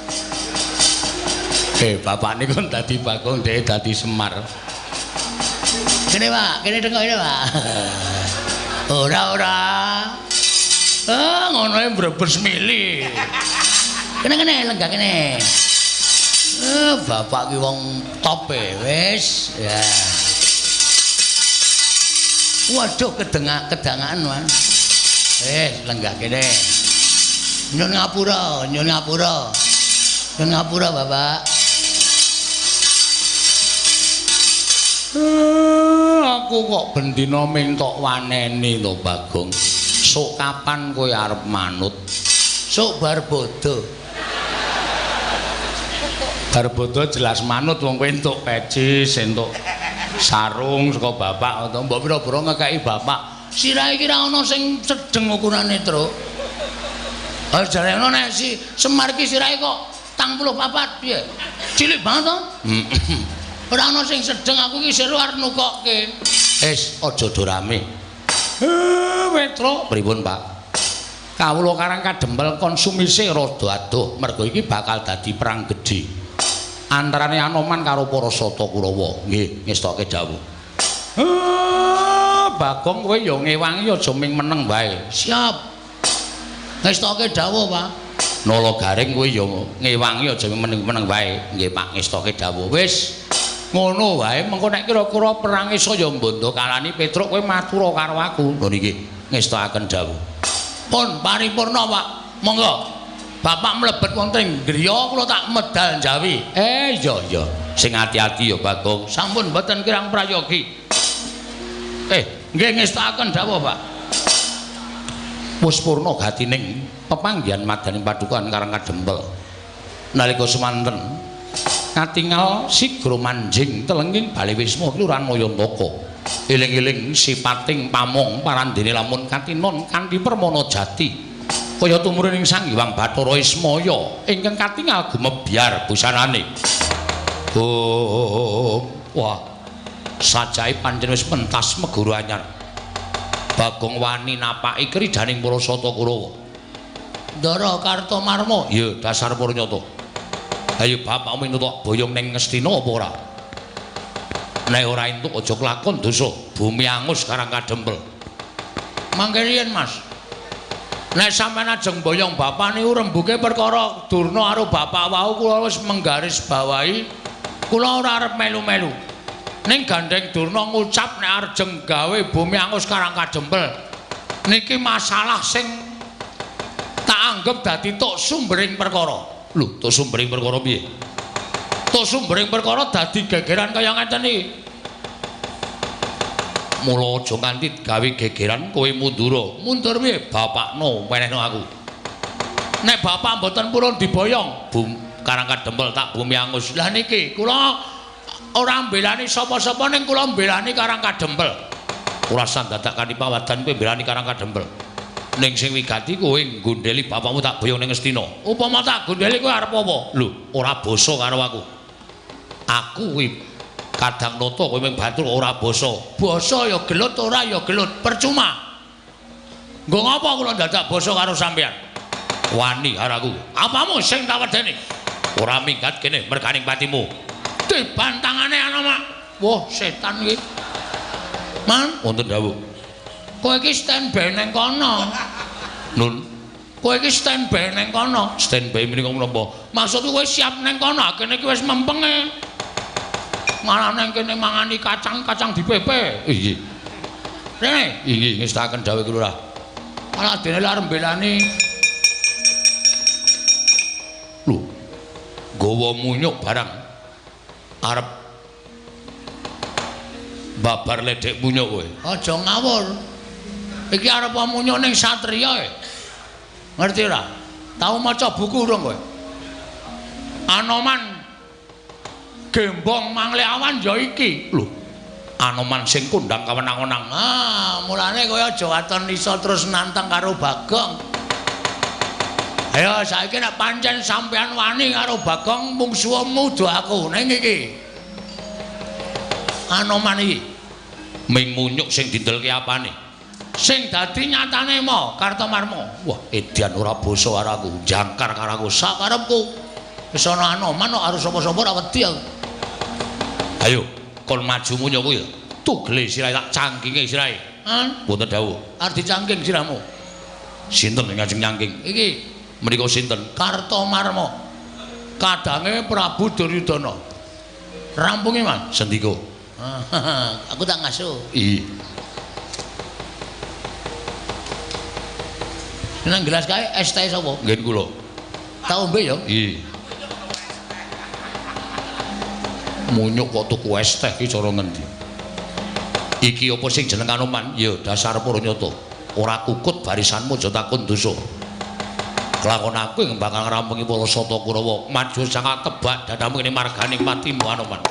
S1: Bapak niku dadi Bagong, dhek dadi Semar. Kene, Pak, kene tengok ini, Pak. Ora, ora. Ngono e brebes mili. Kene kene lenggah kene. Bapak ki wong top e, wis. Ya. Waduh, kedangaan, Mas. Lenggah kene. Nyun ngapura, nyun ngapura. Nyun ngapura, Bapak. Aku kok bendina mintok waneni to, Bagong. Sok kapan kowe arep manut? Sok bar bodho. Bar bodho jelas manut wong kowe entuk pecis, entuk sarung saka bapak atau mbok pira-pira ngekeki bapak. Sirahe iki ra ono sing sedeng ukurane, Truk. Ah jare ono nek si Semar iki sirahe kok 44 piye? Cilik banget to? Ora ono sing sedeng aku iki seru arep nukokke. Wis aja do rame. Petro, pripun, Pak? Kawula Karang Kadempel konsumise rada adoh mergo iki bakal dadi perang gedhe antarane Anoman karo para Sata Kurawa. Nggih, ngestoke dawuh. Bagong kowe ya ngewangi aja ming meneng wae. Siap. Ngestoke dawuh, Pak. Nala Garing kowe ya ngewangi aja meneng-meneng wae. Nggih, Pak, ngestoke dawuh. Wis ngono wae, mengko nek kira-kira perange saya mbondo kalani Petruk kowe matura karo aku. Lho niki ngestokaken dawuh. Pun paripurna, Pak. Monggo. Bapak mlebet wonten ing griya kula tak medal njawi. Iya iya. Sing ati-ati ya, Bagong. Sampun mboten kirang prayogi. Nggih ngestokaken dawuh, Pak. Wis purna gatining pepanggihan madaning padukan Karang Kadempel. Nalika semanten katingal sigra manjing telenging Bale Wisma Kelurahan Mayantaka. Eling-eling sipating pamong parandene lamun katinon kanthi permana jati. Kaya tumurun ing Sang Hyang Bathara Ismaya ingkang katingal gumebyar busanane. Oh, wah. Sajae pancen wis pentas meguru anyar. Bagong wani napaki kridaning para Sata Kurawa. Ndara Kartomarma, ya dasar purnyata. Ayo bapakmu entuk boyong ning Ngastina apa ora? Nek ora entuk aja kelakon dosa, bumi angus Karang Kadempel. Mangke riyen, Mas. Nek sampeyan ajeng boyong bapak niku rembuke perkara Durna karo bapak wau kula wis menggaris bawahi kula ora arep melu-melu. Ning gandeng Durna ngucap nek arjeng gawe bumi angus Karang Kadempel. Niki masalah sing tak anggep dadi tok sumbering perkara. Lho, tok sumbering perkara piye? To sumbering perkara dadi gegeran kaya ngeten iki. Mula aja nganti gawe gegeran kowe mundura. Mundur piye? Bapakno wenehno aku. Nek bapak mboten purun diboyong, bum Karang Kadempel tak bumi angus. Lah niki kula ora mbelani sapa-sapa ning kula mbelani Karang Kadempel. Ora usah dadak kanthi pawadan kowe mbelani Karang Kadempel. Ning sing wigati kowe nggondheli bapakmu tak boyong ning Ngastina. Upama tak gondheli kowe arep apa? Lho, ora basa karo aku. Aku kuwi kadang nata kowe mung batur ora basa. Basa ya gelut ora ya gelut, percuma. Nggo ngapa kula dadak basa karo sampean? Wani karo aku. Apamu sing tak wedeni? Ora minggat kene merganing patimu. Dibantangane ana mak. Wah, setan iki. Man, wonten dawuh. Kowe iki standby ning kono. Nun, kowe iki standby ning kono. Standby menika menapa? Maksudku kowe siap ning kono, kene iki wis mempenge. Malah nang kene mangani kacang-kacang dipepe. Inggih. Rene, inggih ngestaken dawuh Lurah. Malah dene arep mbelani. Lho, nggawa munyuk barang arep babar ledek munyuk kowe. Aja ngawur. Iki arep munyuk ning satriya e. Ngerti ora? Tau maca buku urung kowe? Anoman Gembong Mangleawan ya iki. Lho, Anoman sing kondang kawenang-wenang. Ah, mulane kowe aja waton iso terus nantang karo Bagong. Ayo saiki nek pancen sampean wani karo Bagong mungsuhmu do aku ning iki. Anoman iki ming munyuk sing dindelke apane? Sing dadi nyatane mo Kartomarma. Wah, edan ora basa karo aku, jangkar karo aku sakarepku. Wis ana Anoman kok arep sapa-sapa ora wedi aku. Ayo, kon maju munyuk kuwi. Tugele sirahe tak cangkinge sirahe. Han, wonten dawuh. Arep dicangking sirahmu. Sinten sing ngajeng nyangking? Iki menika sinten? Kartomarma. Kadange Prabu Duryudana. Rampunge, Mas. Sendika. Aku tak ngasuh. Iya. Nang gelas kae es teh sapa? Nggih kula. Tak ombe ya? Iya. Munyuk kok tuku es teh iki cara ngendi? Iki apa sing jeneng Anoman? Ya dasar para nyata. Ora kukut barisanmu aja takon dosa. Kelakon aku ing bakal ngrampungi para Sata Kurawa. Maju sangat tebak dadamu kene marganing patimu Anoman.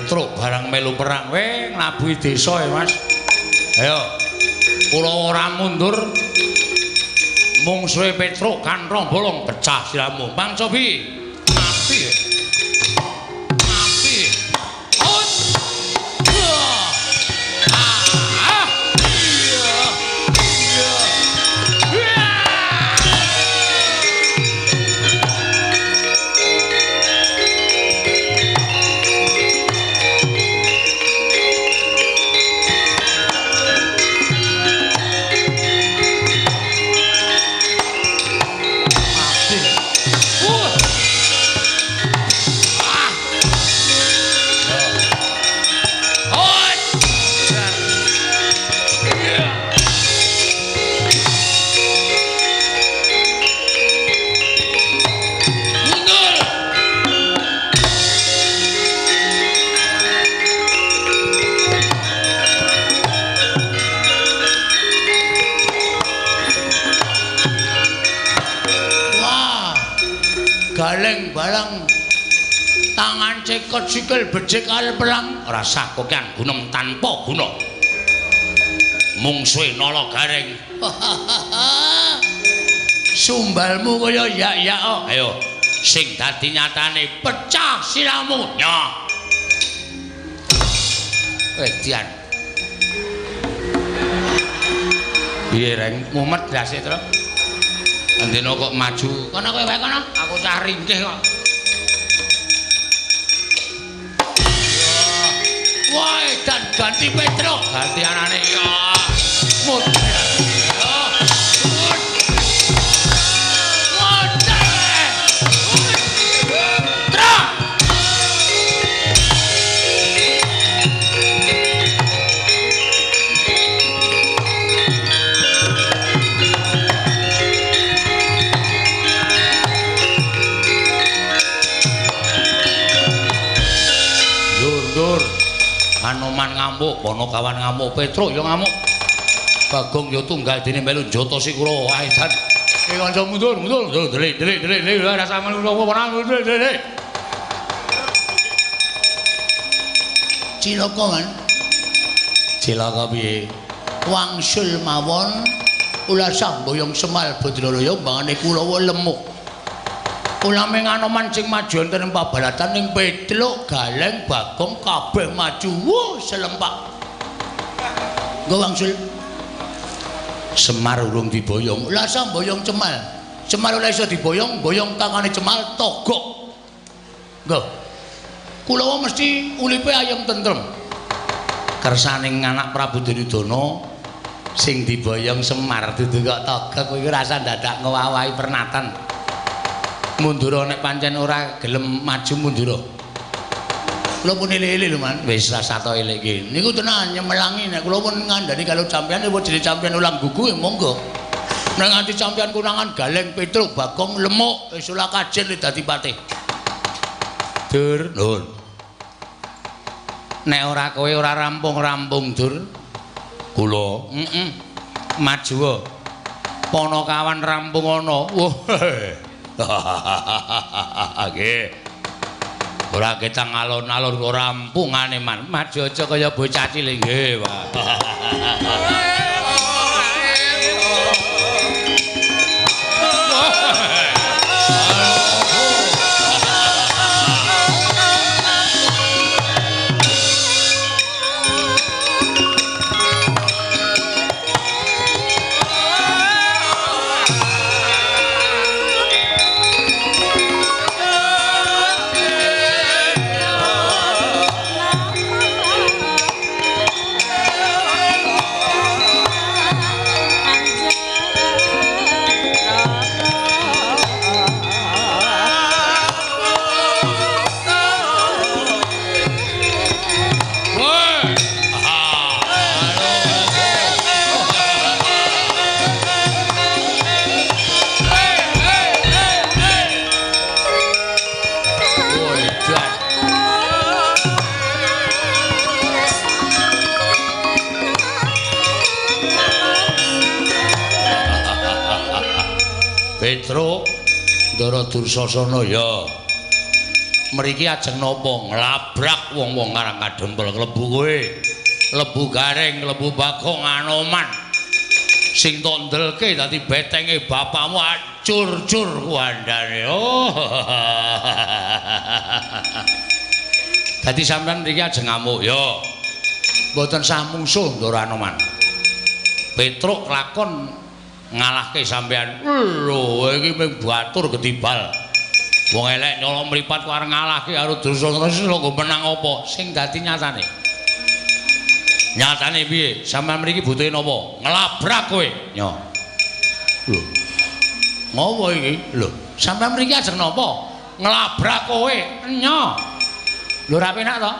S1: Petruk barang melu perang we nglabuhi desa ya Mas. Ayo. Kula ora mundur. Mungsuhe Petruk kanthong bolong pecah siramu. Mang cobi. Mati. Mati. Ut. Ah. Iya. Iya. Galeng balang tangan cekot sikil becik al pelang rasa kokean gunem tanpa guna mungsuhe nala gareng. Sumbalmu kaya yak-yak. Ayo sing dadi nyatane pecah siramu. Nyoh. Wedian. Piye reng mumet ndase Truk? Andena kok maju. Kono kowe wae kono, aku cah ringkih kok. Wah, dan ganti Petruk, ganti anane ya. Mudhar. Anoman ngamuk, Ponokawan ngamuk, Petruk ya ngamuk. Bagong ya tunggal dene melu njotosi kula. Ae jan. Iki kanca mundur, mundur, mundur, delik, delik, delik, delik, rasa melu ora delik, delik.
S3: Cilaka kan?
S1: Cilaka piye?
S3: Wangsul mawon ulasah boyong Semal Badralaya mbangane Kulawa lemuk.
S1: Ulaming Anoman sing maju wonten ing pabalatan ning Petruk, Galeng, Bagong kabeh maju. Wuh, selempak.
S3: Nggo wangsul.
S1: Semar urung diboyong.
S3: Lah sa boyong Cemal. Cemal ora iso diboyong, boyong tangane Cemal togok. Nggo.
S1: Kulawa mesti ulipe ayem tentrem. Kersaning anak Prabu Duryudana sing diboyong Semar dudu kok togok kuwi rasa dadak ngowahi pernatan. Mundura nek pancen ora gelem maju mundura.
S3: Kula pun elek-elek lho, Man.
S1: Wis rasa to elek iki.
S3: Niku tenan nyemelangi nek kula pun ngandani kalau sampeyan apa jenenge sampeyan ulang gugu ya monggo. Nek nganti sampeyan konangan Galeng Petruk Bagong lemuk wis ora kajen dadi patih.
S1: Dur, nun. Nek ora kowe ora rampung-rampung, Dur. Kula, heeh. Maju. Ponokawan rampung ana. Wah. Nggih. Ora ketang alon-alon kok rampungane man. Maju aja kaya bocah cilik nggih, Pak. Petruk Ndara Dursasana ya. Mriki ajeng napa? Nglabrak wong-wong Karang Kadempel klebu kowe. Klebu Gareng, klebu Bagong Anoman. Sing tok ndelke dadi betenge bapakmu acur-cur kuandane. Oh. Dadi sampean mriki ajeng ngamuk ya. Mboten sah mungsuh Ndara Anoman. Petruk lakon ngalahke sampean. Lho, iki mung batur gedibal. Wong elek nyolong mripat kok arep ngalahke karo Dursasana nggo menang apa? Sing dadi nyatane. Nyatane piye? Sampeyan mriki butuhe napa? Nglabrak kowe. Nyo. Lho. Ngopo iki? Lho, sampeyan mriki ajeng napa? Nglabrak kowe. Nyo. Lho ora penak to?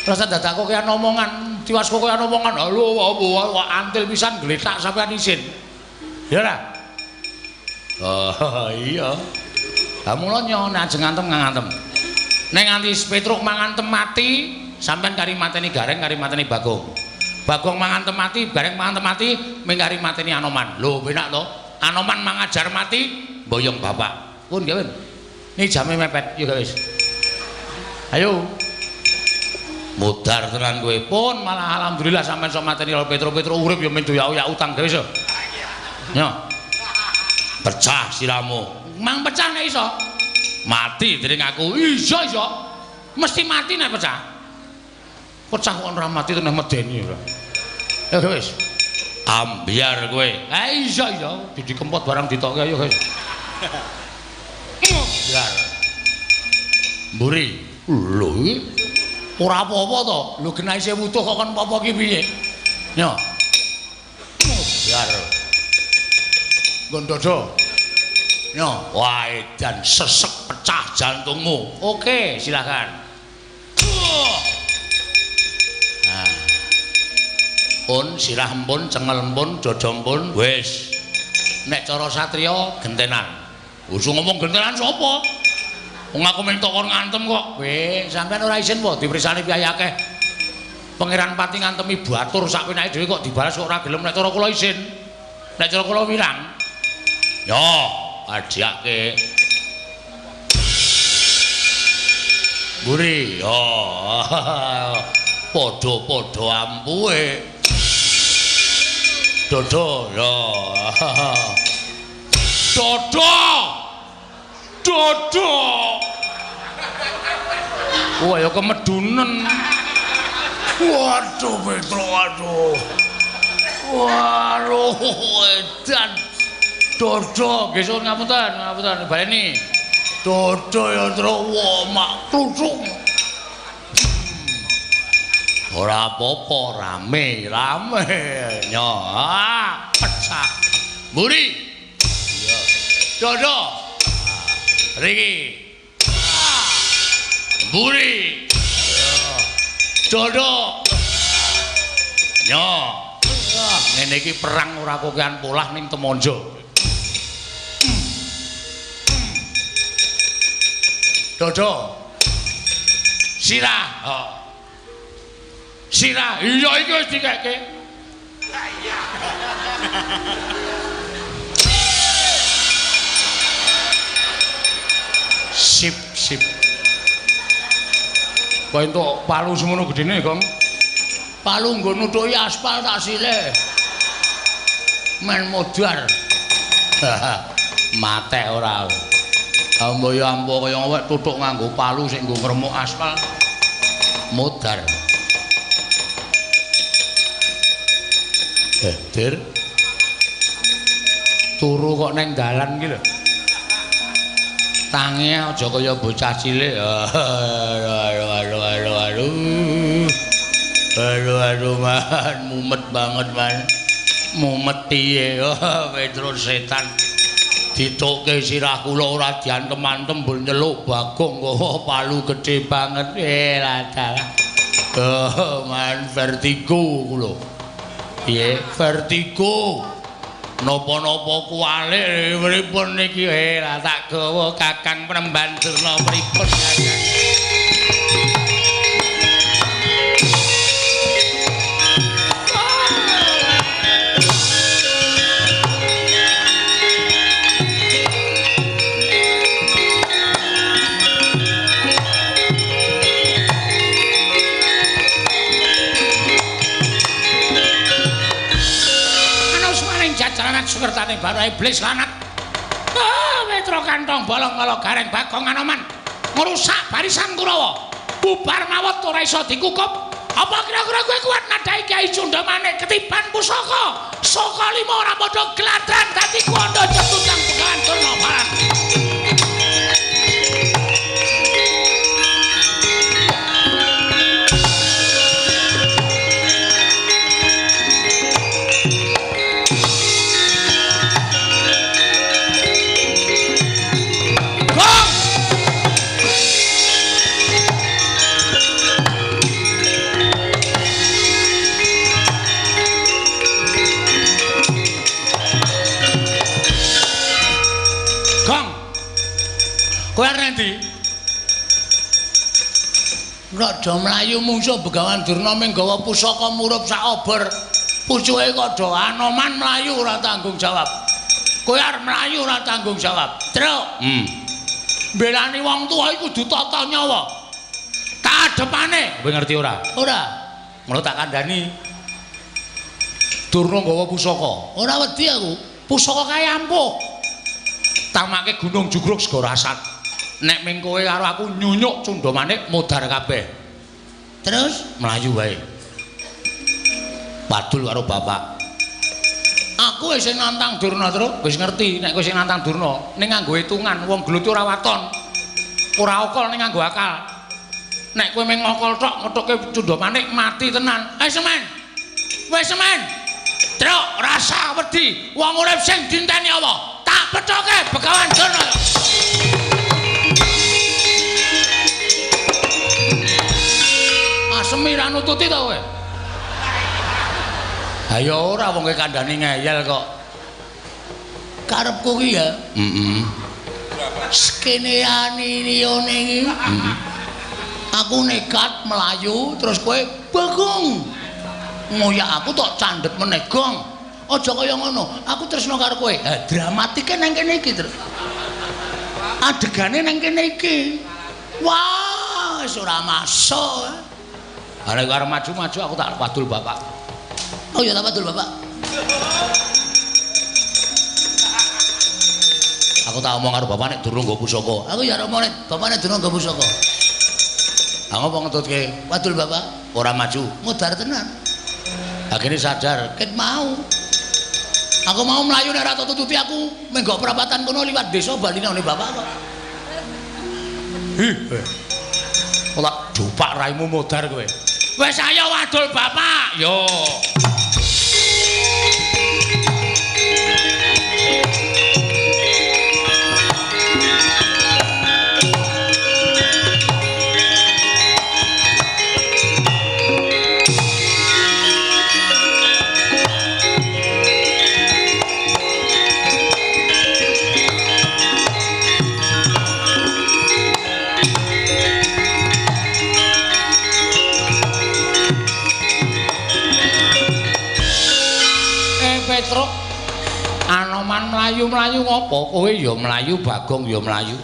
S1: Rasa dadak kok kaya omongan, tiwas kok kaya omongan. Lho, antil pisan gletak sampeyan isin. Ya ora? Oh, iya. Lah mula nyo nek ajeng ngantem ngantem. Nek nganti Petruk mangantem mati, sampean kari mateni Gareng, kari mateni Bagong. Bagong mangantem mati, Gareng mangantem mati, ming kari mateni Anoman. Lho, penak to? Anoman mangajar mati, boyong bapak. Pun gawe. Niki jame mepet, yo wis. Ayo. Mudar tenan kowe. Pun malah alhamdulillah sampean sok mateni karo Petruk-Petruk urip ya men doyak-oyak utang gawe wis. Nyo. Pecah siramu. Mang pecah nek iso. Mati dening aku. Iso iso. Mesti mati nek pecah. Pecah kok ora mati teneh medeni ora. Ya wis. Ambyar kowe. Ha iso iso. Didi kempot barang ditokke ayo guys. Ambyar. Mburi. Lho iki ora apa-apa to. Lho genah isih wutuh kok kon apa-apa ki piye? Nyo. Ambyar. Nggon dodo. Nyo, wah edan sesek pecah jantungmu. Oke, silakan. Nah. Pun sirah empun, cengel empun, dodo empun, wis. Nek cara satriya gentenan. Usung ngomong gentenan sapa? Wong aku mung tok kon ngantem kok. Weh, sampean ora isin po dipersani piyai akeh. Pangeran Pati ngantemi batur sak penake dhewe kok dibalas kok ora gelem. Nek cara kula isin. Nek cara kula wirang. Yo, adhiake. Mburi, yo. Padha-padha ampuhe. Dodo, yo. Dodo. Dodo. Wah, ya kemedunen. Waduh, Petro, waduh. Waduh, edan. Dodo, nggih suwun ngapunten, ngapunten baleni. Dodo ya, Tru, wah, mak kluthuk. Ora apa-apa, rame, rame. Nyo, ah, pecah. Mburi. Iya. Dodo. Riki. Mburi. Iya. Dodo. Nyo. Ngene iki perang ora kokean polah ning Temonjo. Dodo. Sirah. Oh. Sirah. Iya iki wis dikeke. Iya. Sip, sip. Kok entuk palu semono gedene, Gong? Palu nggo nutuki aspal tak silih. Men modar. Matek ora. Ambo ya ambo kaya awake tutuk nganggo palu sing nggo ngremuk aspal. Modar. Dir. Turu kok neng dalan iki lho. Tangi aja kaya bocah cilik. Aduh aduh aduh aduh. Aduh aduh man, mumet banget man. Mumet piye? Oh, Petruk setan. Ditokke sirah kula ora diantem-antem mbur nyeluk Bagong kok palu gedhe banget. Lah dalah. Oh, man vertigo kula. Piye? Vertigo. Napa-napa kuwalik pripun niki? Lah tak gawa Kakang Penemban Durna pripun Kakang? ning baru iblis lanat. Ah, Petro kantong bolong kala Gareng Bagong Anoman ngrusak barisan Kurawa. Bubar mawut ora iso dikukup. Apa kira-kira kowe kuat nadhahi Kyai Cundamane ketiban pusaka? Saka lima ora padha gladran dadi kuwanda cetutang Begawan Durna Baran. Kowe arep endi?
S3: Nek do mlayu mungsuh Begawan Durna ming gawa pusaka murup sak obor. Pucuke kok do Anoman mlayu ora tanggung jawab. Kowe arep mlayu ora tanggung jawab. Truk. Mbelani wong tuwa iku kudu tata nyawa.
S1: Tak adepane. Kowe ngerti ora?
S3: Ora.
S1: Ngono tak kandhani. Durna gawa pusaka.
S3: Ora wedi aku.
S1: Pusaka kae ampuh. Tamake Gunung Jugruk Segara Asat. Nek ming kowe karo aku nyunyuk Cundamanik modar kabeh.
S3: Terus
S1: mlayu wae. Padul karo bapak. Aku wis sing nantang Durna, Truk. Wis ngerti nek kowe sing nantang Durna, ning nganggo hitungan wong gelut ora waton. Ora okol ning nganggo akal. Nek kowe ming ngokol tok ngethuke Cundamanik mati tenan. Eh semen. Wis semen. Truk rasa wedi wong urip sing dinteni apa? Tak pethoke Begawan Durna. Asemi ra nututi ta kowe? Ha ya ora wong kowe kandhani ngeyel kok.
S3: Karepku ki ya.
S1: Heeh.
S3: Skeneane liyane iki.
S1: Heeh.
S3: Aku nekat mlayu terus kowe Bagong. Ngoyak aku tok candhet meneh gong. Aja kaya ngono. Aku tresno karo kowe. Ha dramatike nang kene iki, Truk. Adegane nang kene iki. Wah, wis ora masuk.
S1: Ha nek arep maju-maju aku tak padul bapak.
S3: Oh ya tak padul bapak.
S1: Aku tak omong karo bapak nek durung nggo pusaka.
S3: Aku ya omong nek bapak nek durung nggo pusaka.
S1: Ha ngopo ngetutke?
S3: Padul bapak.
S1: Ora maju.
S3: Modar tenan.
S1: Akhirnya sadar,
S3: ket mau. Aku mau mlayu nek ora tututi aku menggok perapatan kono liwat desa bali nang bapak kok.
S1: Hi. Ora dupak raimu modar kowe. Wis ayo wadul bapak. Yo. Petruk, Anoman mlayu-mlayu ngopo? Kowe ya mlayu, Bagong ya mlayu.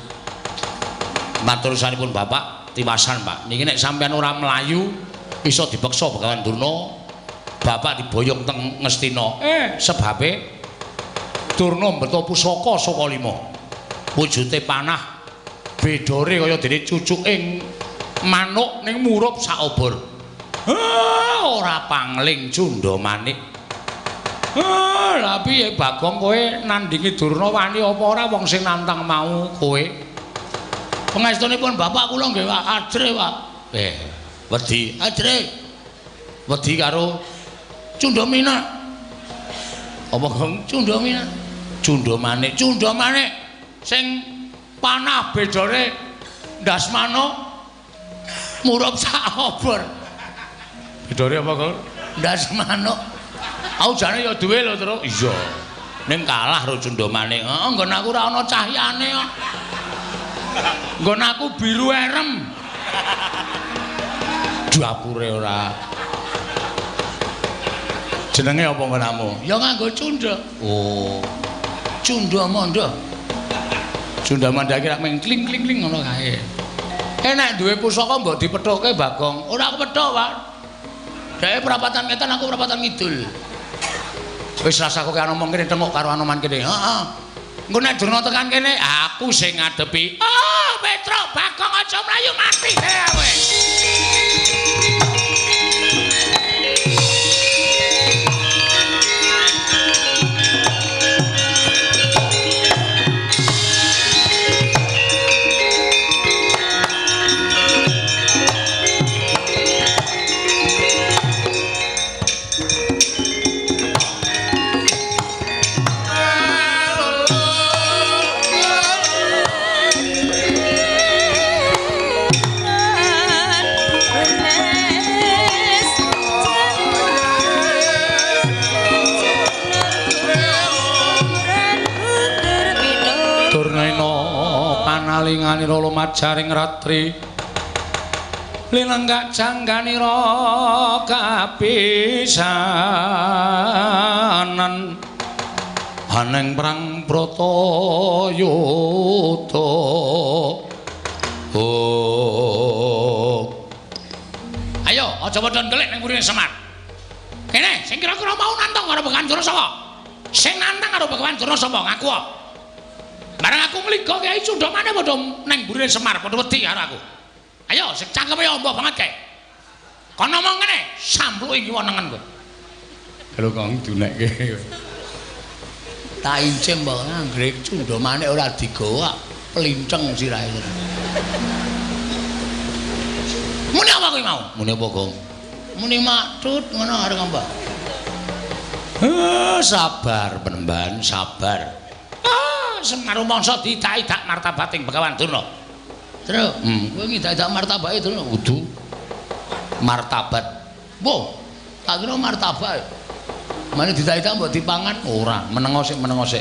S1: Matur sampun Bapak, tiwasan Pak. Niki nek sampean ora mlayu iso dipeksa Begawan Durna, Bapak diboyong teng Ngastina. Sebabe Durna mbeto pusaka saka lima. Wujute panah bedore kaya dene cucuking manuk ning murup sak obor. Ora pangling Cundamanik. Lah piye Bagong kowe nandingi Durna wani apa ora wong sing nantang mau kowe?
S3: Pangestunipun bapak kula nggih Pak, ajre Pak.
S1: Wedi.
S3: Ajre.
S1: Wedi karo
S3: Cundamina.
S1: Apa Gong?
S3: Cundamina.
S1: Cundamanik. Cundamanik sing panah bedore ndas manuk
S3: murup sak obor.
S1: Bedore apa Gong?
S3: Ndas manuk.
S1: Aku jane ya duwe lho, Truk. Iya. Ning kalah karo Cundamanik.
S3: Heeh, nggon aku ora ana cahyane kok.
S1: Nggon aku biru erem. Dapure ora. Jenenge apa nggonamu?
S3: Ya nganggo cunda.
S1: Oh.
S3: Cunda mandha.
S1: Cunda mandha iki rak meng kling-kling ngono kae. Nek duwe pusaka mbok dipethuke Bagong.
S3: Ora aku pethuk, Pak. Dheke perapatan ngetan aku perapatan ngidul.
S1: Wis rasa kowe ngomong kene tengok karo Anoman kene. Heeh. Engko nek Durna tekan kene, aku sing ngadepi. Oh, Petruk Bagong aja mlayu mati kowe. Panalinganira lumajaring ratri linenggak jangganira kapisanan aneng perang Bratayuda. Oh. Ayo aja padha ndelik ning mburine Semar. Kene sing kira-kira mau nantang karo Begawan Durna sapa? Sing nantang karo Begawan Durna sapa? Ngaku. Bareng aku ngliga Kyai Cundhamane padha nang mburine Semar padha wedi karo aku. Ayo sing cangkeme amba banget kae. Kon ngomong ngene, sampluke ngiwa nengen kowe.
S2: Lho kok dunekke.
S3: Tak incim mbok anggere Cundhamane ora digawa plinceng sirahe.
S1: Muni apa kowe mau? Muni apa, Gong?
S3: Muni maktut ngono arep ngomong.
S1: Sabar penemban, sabar. Semar rumangsa diidak-idak martabating Begawan Durna.
S3: Truk, kowe ngidak-idak martabake Durna?
S1: Kudu. Martabat.
S3: Mbah, tak kira martabak. Mane diidak-idak mbok dipangan?
S1: Ora, menengo sik, menengo sik.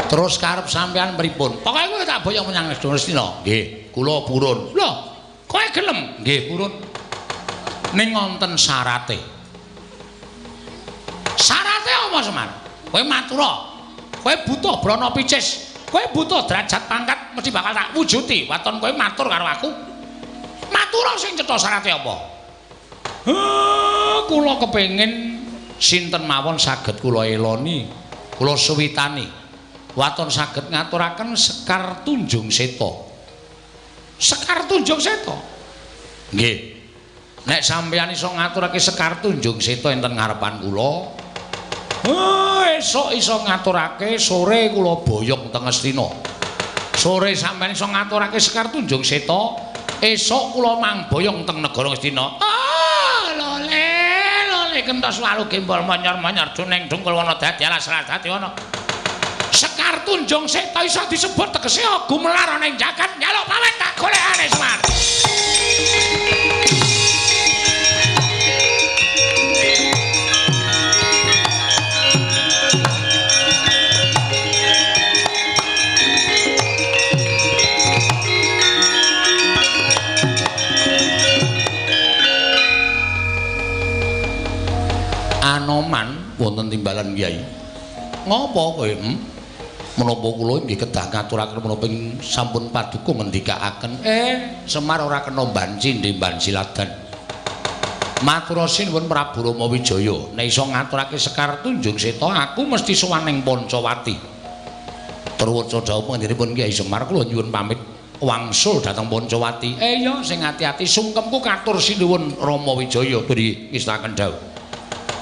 S1: Terus karep sampean pripun? Pokoke kowe tak boyong menyang Ngastina. Nggih, kula purun. Lho, kowe gelem? Nggih, purun. Ning wonten syarate. Syarate apa, Semar? Kowe matura. Kowe butuh brana picis, kowe butuh derajat pangkat mesti bakal tak wujuti. Waton kowe matur karo aku. Matura sing cetha syarate apa? Kula kepengin sinten mawon saged kula eloni, kula suwitani. Waton saged ngaturaken Sekar Tunjung Seta. Sekar Tunjung Seta? Nggih. Nek sampeyan iso ngaturake Sekar Tunjung Seta enten ngarepan kula, esuk iso ngaturake, sore kula boyong teng Ngastina. Sore sampeyan iso ngaturake Sekar Tunjung Seta, esuk kula mangboyong teng negara Ngastina. Ah, lole, lole kentos walu gembol monyor-monyor juneng dungkul wana dadi alas dadi ana. Sekar Tunjung Seta iso disebut tegese gumelar ana ing jagat njaluk pamit tak golekane Semar. Anoman wonten timbalan Kyai. Ngopo kowe? Menapa kula nggih kedah ngaturaken menapa sampun paduka ngendikaaken. Semar ora kena banci ndemban siladan. Matur sinuwun Prabu Rama Wijaya, nek iso ngaturake Sekar Tunjung Seta, aku mesti sowan ning Pancawati. Truwaca dawuh panjenenganipun Kyai Semar, kula nyuwun pamit wangsul dhateng Pancawati. Iya, sing ati-ati sungkemku katur sinuwun Rama Wijaya. Beri ngestaken dawuh.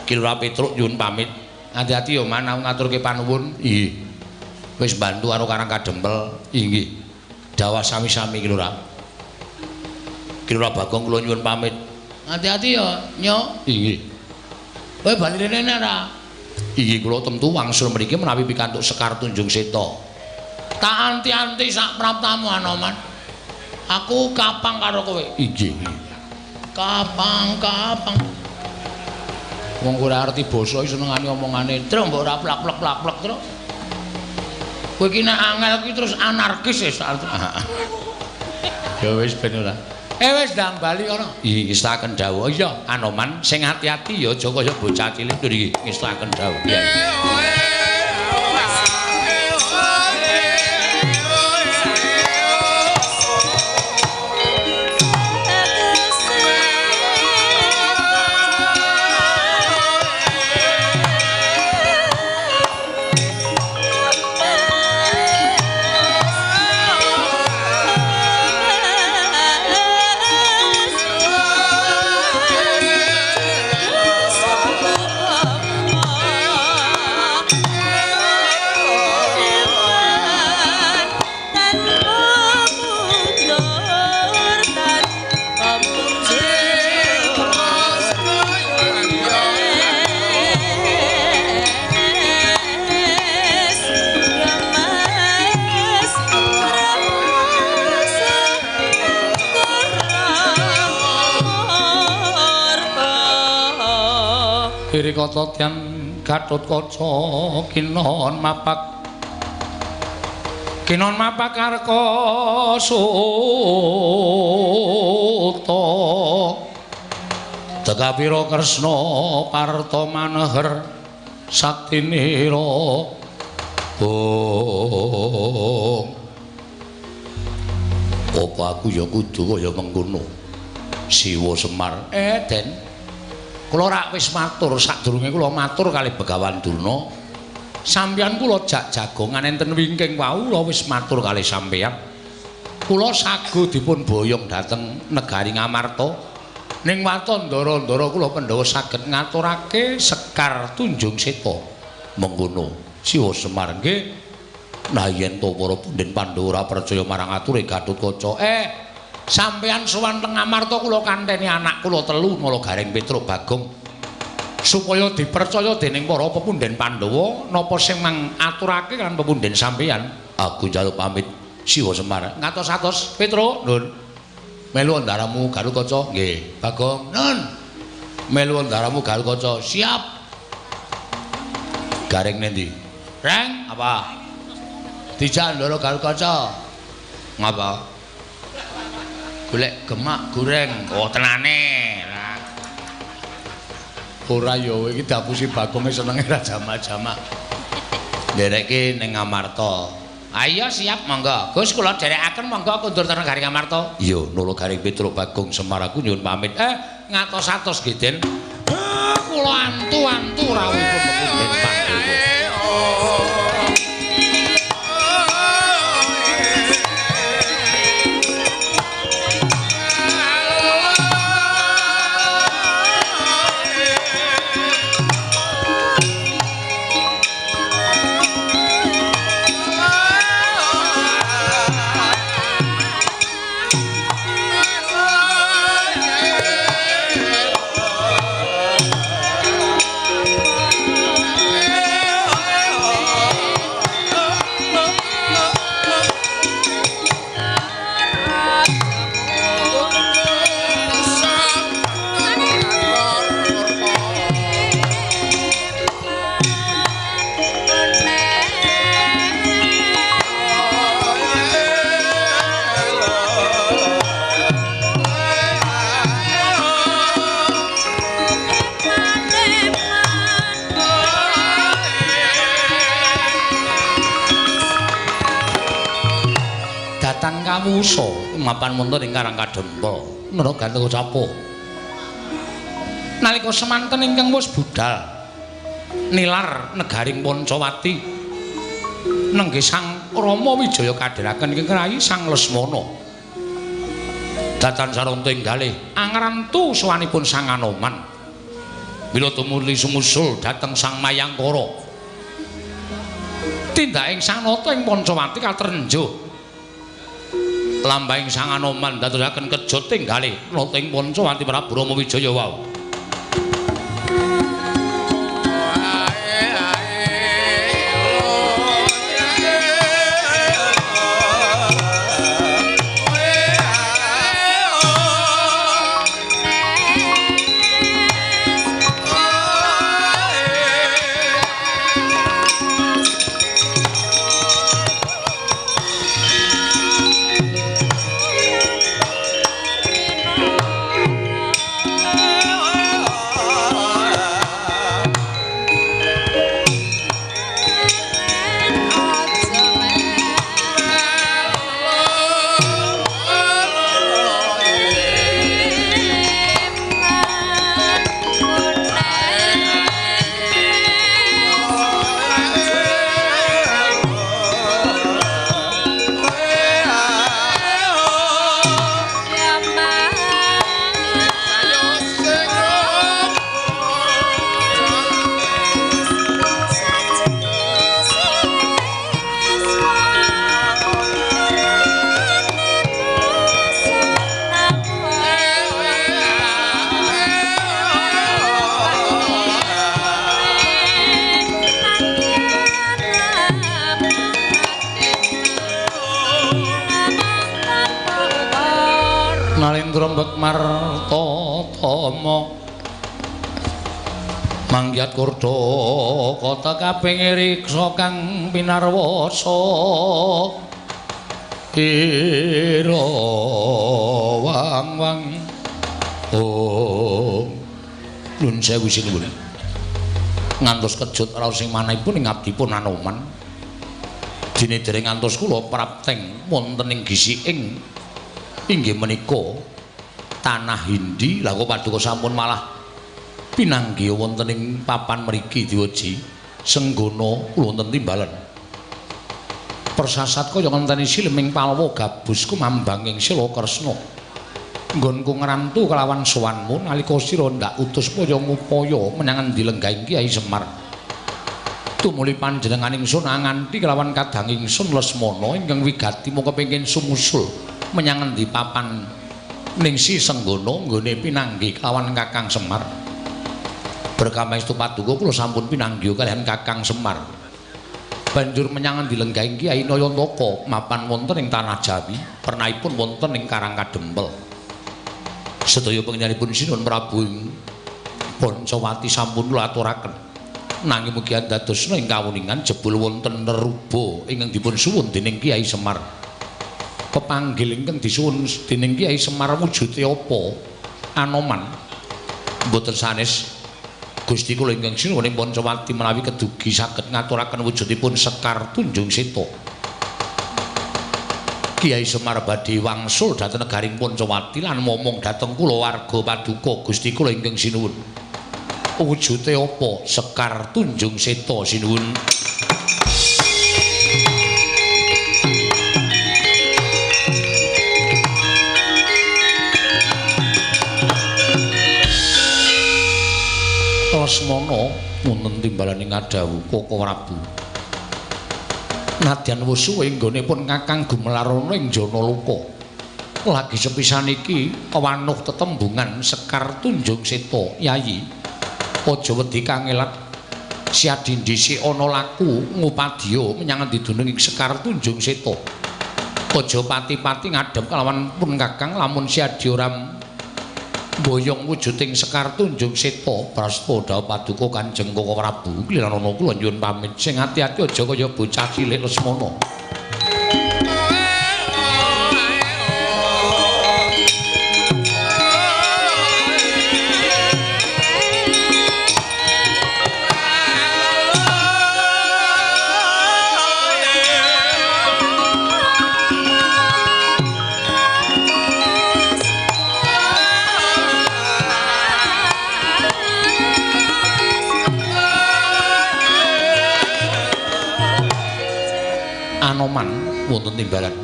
S1: Ki Lurah Petruk nyuwun pamit. Ati-ati ya man, aku ngaturke panuwun. Nggih. Wis bantu karo Karang Kadempel. Inggih. Dawah sami-sami Ki Lurah. Ki Lurah Bagong kula nyuwun pamit.
S3: Ati-ati ya, Nyok.
S1: Inggih.
S3: Kowe bali rene ora?
S1: Inggih kula tentu wangsul mriki menawi pikantuk Sekar Tunjung Seta.
S3: Tak anti-anti sak praptamu Anoman. Aku kapang karo kowe.
S1: Inggih.
S3: Kapang-kapang.
S1: Wong ora arti basa iki senengane omongane.
S3: Truk mbok ora plak-plak-plak truk. Kowe iki nek angel kuwi terus anarkis wis.
S1: Ya wis ben ora.
S3: Wis ndang bali kono.
S1: Iki ngestaken dawuh. Iya, Anoman sing ati-ati ya aja kaya bocah cilik iki ngestaken dawuh. Nalindra kata tyan Gatotkaca kinon mapak kinon mapak arka suta Tegapira Kresna parta maneher saktinira. Oh, apa aku ya kudu kaya mengkono Siwa Semar. Den, kula rak wis matur sadurunge kula matur kalih Begawan Durna. Sampeyan kula jak jagongan enten wingking wau kula wis matur kalih sampeyan. Kula sago dipun boyong dhateng negari Ngamarta. Ning waton ndara-ndara kula Pandhawa saged ngaturake Sekar Tunjung Seta. Mengkono Siwa Semar nggih. Nah yen to para punden Pandhawa ora percaya marang ature Gatotkaca. Sampeyan sowan teng Ngamarta kula kanteni anak kula telu Nala Gareng Petruk Bagong supaya dipercaya dening para pepunden Pandhawa napa sing mangaturake kan pepunden sampeyan. Aku njaluk pamit Siwa Semar. Ngatos-atos Petruk, Nun. Melu ndaramu Gatotkaca. Nggih, Bagong.
S3: Nun.
S1: Melu ndaramu Gatotkaca.
S3: Siap.
S1: Gareng nendi?
S3: Reng,
S1: apa?
S3: Dijak ndara Gatotkaca.
S1: Ngapa?
S3: Golek gemak goreng.
S1: Oh, tenane. Ora ya iki diapusi Bagonge senenge ra jamak-jamak. Ndereke ning Ngamarta. Ayo siap monggo. Gus kula dherekaken monggo kundur teng negari Ngamarta. Iya, Nala Gareng Petruk Bagong Semar aku nyuwun pamit. Ngatos-atos nggih, Den. Kula antu-antu rawuhipun pepunden Pandhawa. Kawusa mapan wonten ing Karang Kadempel Nara Gantaka Capo. Nalika semanten ingkang wis budal nilar negaring Pancawati nenggih Sang Rama Wijaya kadheraken ingkang rayi Sang Lesmana. Datan saranta ing galih angrantu sowanipun Sang Anoman. Mila tumuli sumusul dhateng Sang Mayangkara. Tindaking Sang Nata ing Pancawati katrenjuh. Lambahing Sang Anoman dadosaken kejo tinggale nata ing Pancawati Prabu Rama Wijaya wau. Nalendra Mbekmarta Tama. Manggiat kurda kota kaping riksa kang pinarwasa ira wang wang. Oh, nuwun sewu sinuwun. Ngantos kejut raos ing manahipun ing abdipun Anoman. Dene dereng ngantos kula prapteng wonten ing gisiking inggih menika tanah Hindi. Lah kok paduka sampun malah pinanggih wonten ing papan mriki diweji Senggana kula wonten timbalan. Persasat kaya ngenteni sileming palwa gabus kumambang ing Sila Kresna. Nggonku ngrantu kelawan sowanmu nalika sira ndak utus paya ngupaya menyang endi lenggahing Kyai Semar. Tumuli panjenengan ingsun nganti kelawan kadang ingsun Lesmana ingkang wigati mung kepengin sumusul menyang endi papan ningsi Senggana nggone pinanggih kelawan Kakang Semar. Berkamaestu paduka kula sampun pinanggih kalihan Kakang Semar. Banjur menyang endi lenggahing Kyai Nayantaka mapan wonten ing tanah Jawi, pernahipun wonten ing Karang Kadempel. Sedaya panjenenganipun Sinuwun Prabu Pancawati sampun kula aturaken. Nanging mugi andadosna ing kawuningan jebul wonten neruba ingkang dipun suwun dening Kyai Semar. Pepanggil ingkang disuwun dening Kyai Semar wujude apa? Anoman. Mboten sanes Gusti kula ingkang sinuwun ing Pancawati menawi kedugi saged ngaturaken wujudipun Sekar Tunjung Seta. Kyai Semar badhe wangsul dhateng negaring Pancawati lan momong dhateng kulawarga paduka Gusti kula ingkang sinuwun. Wujude apa? Sekar Tunjung Seta sinuwun. Lesmana wonten timbalane ngadhawuh Koko Prabu. Nadyan wis suwe nggonipun Kakang gumelarana ing Janaloka. Lagi sepisan iki wanuh tetembungan Sekar Tunjung Seta, Yayi. Aja wedi kangelat. Siadi dhisik ana laku ngupadya menyang endi dunung ing Sekar Tunjung Seta. Aja pati-pati ngadhep kelawan pun Kakang lamun siadi ora mboyong wujuding Sekar Tunjung Seta. Prasta dhawuh paduka Kanjeng Koko Prabu, kliranana kula nyuwun pamit. Sing ati-ati aja kaya bocah cilik Lesmana. Anoman wonten timbalan.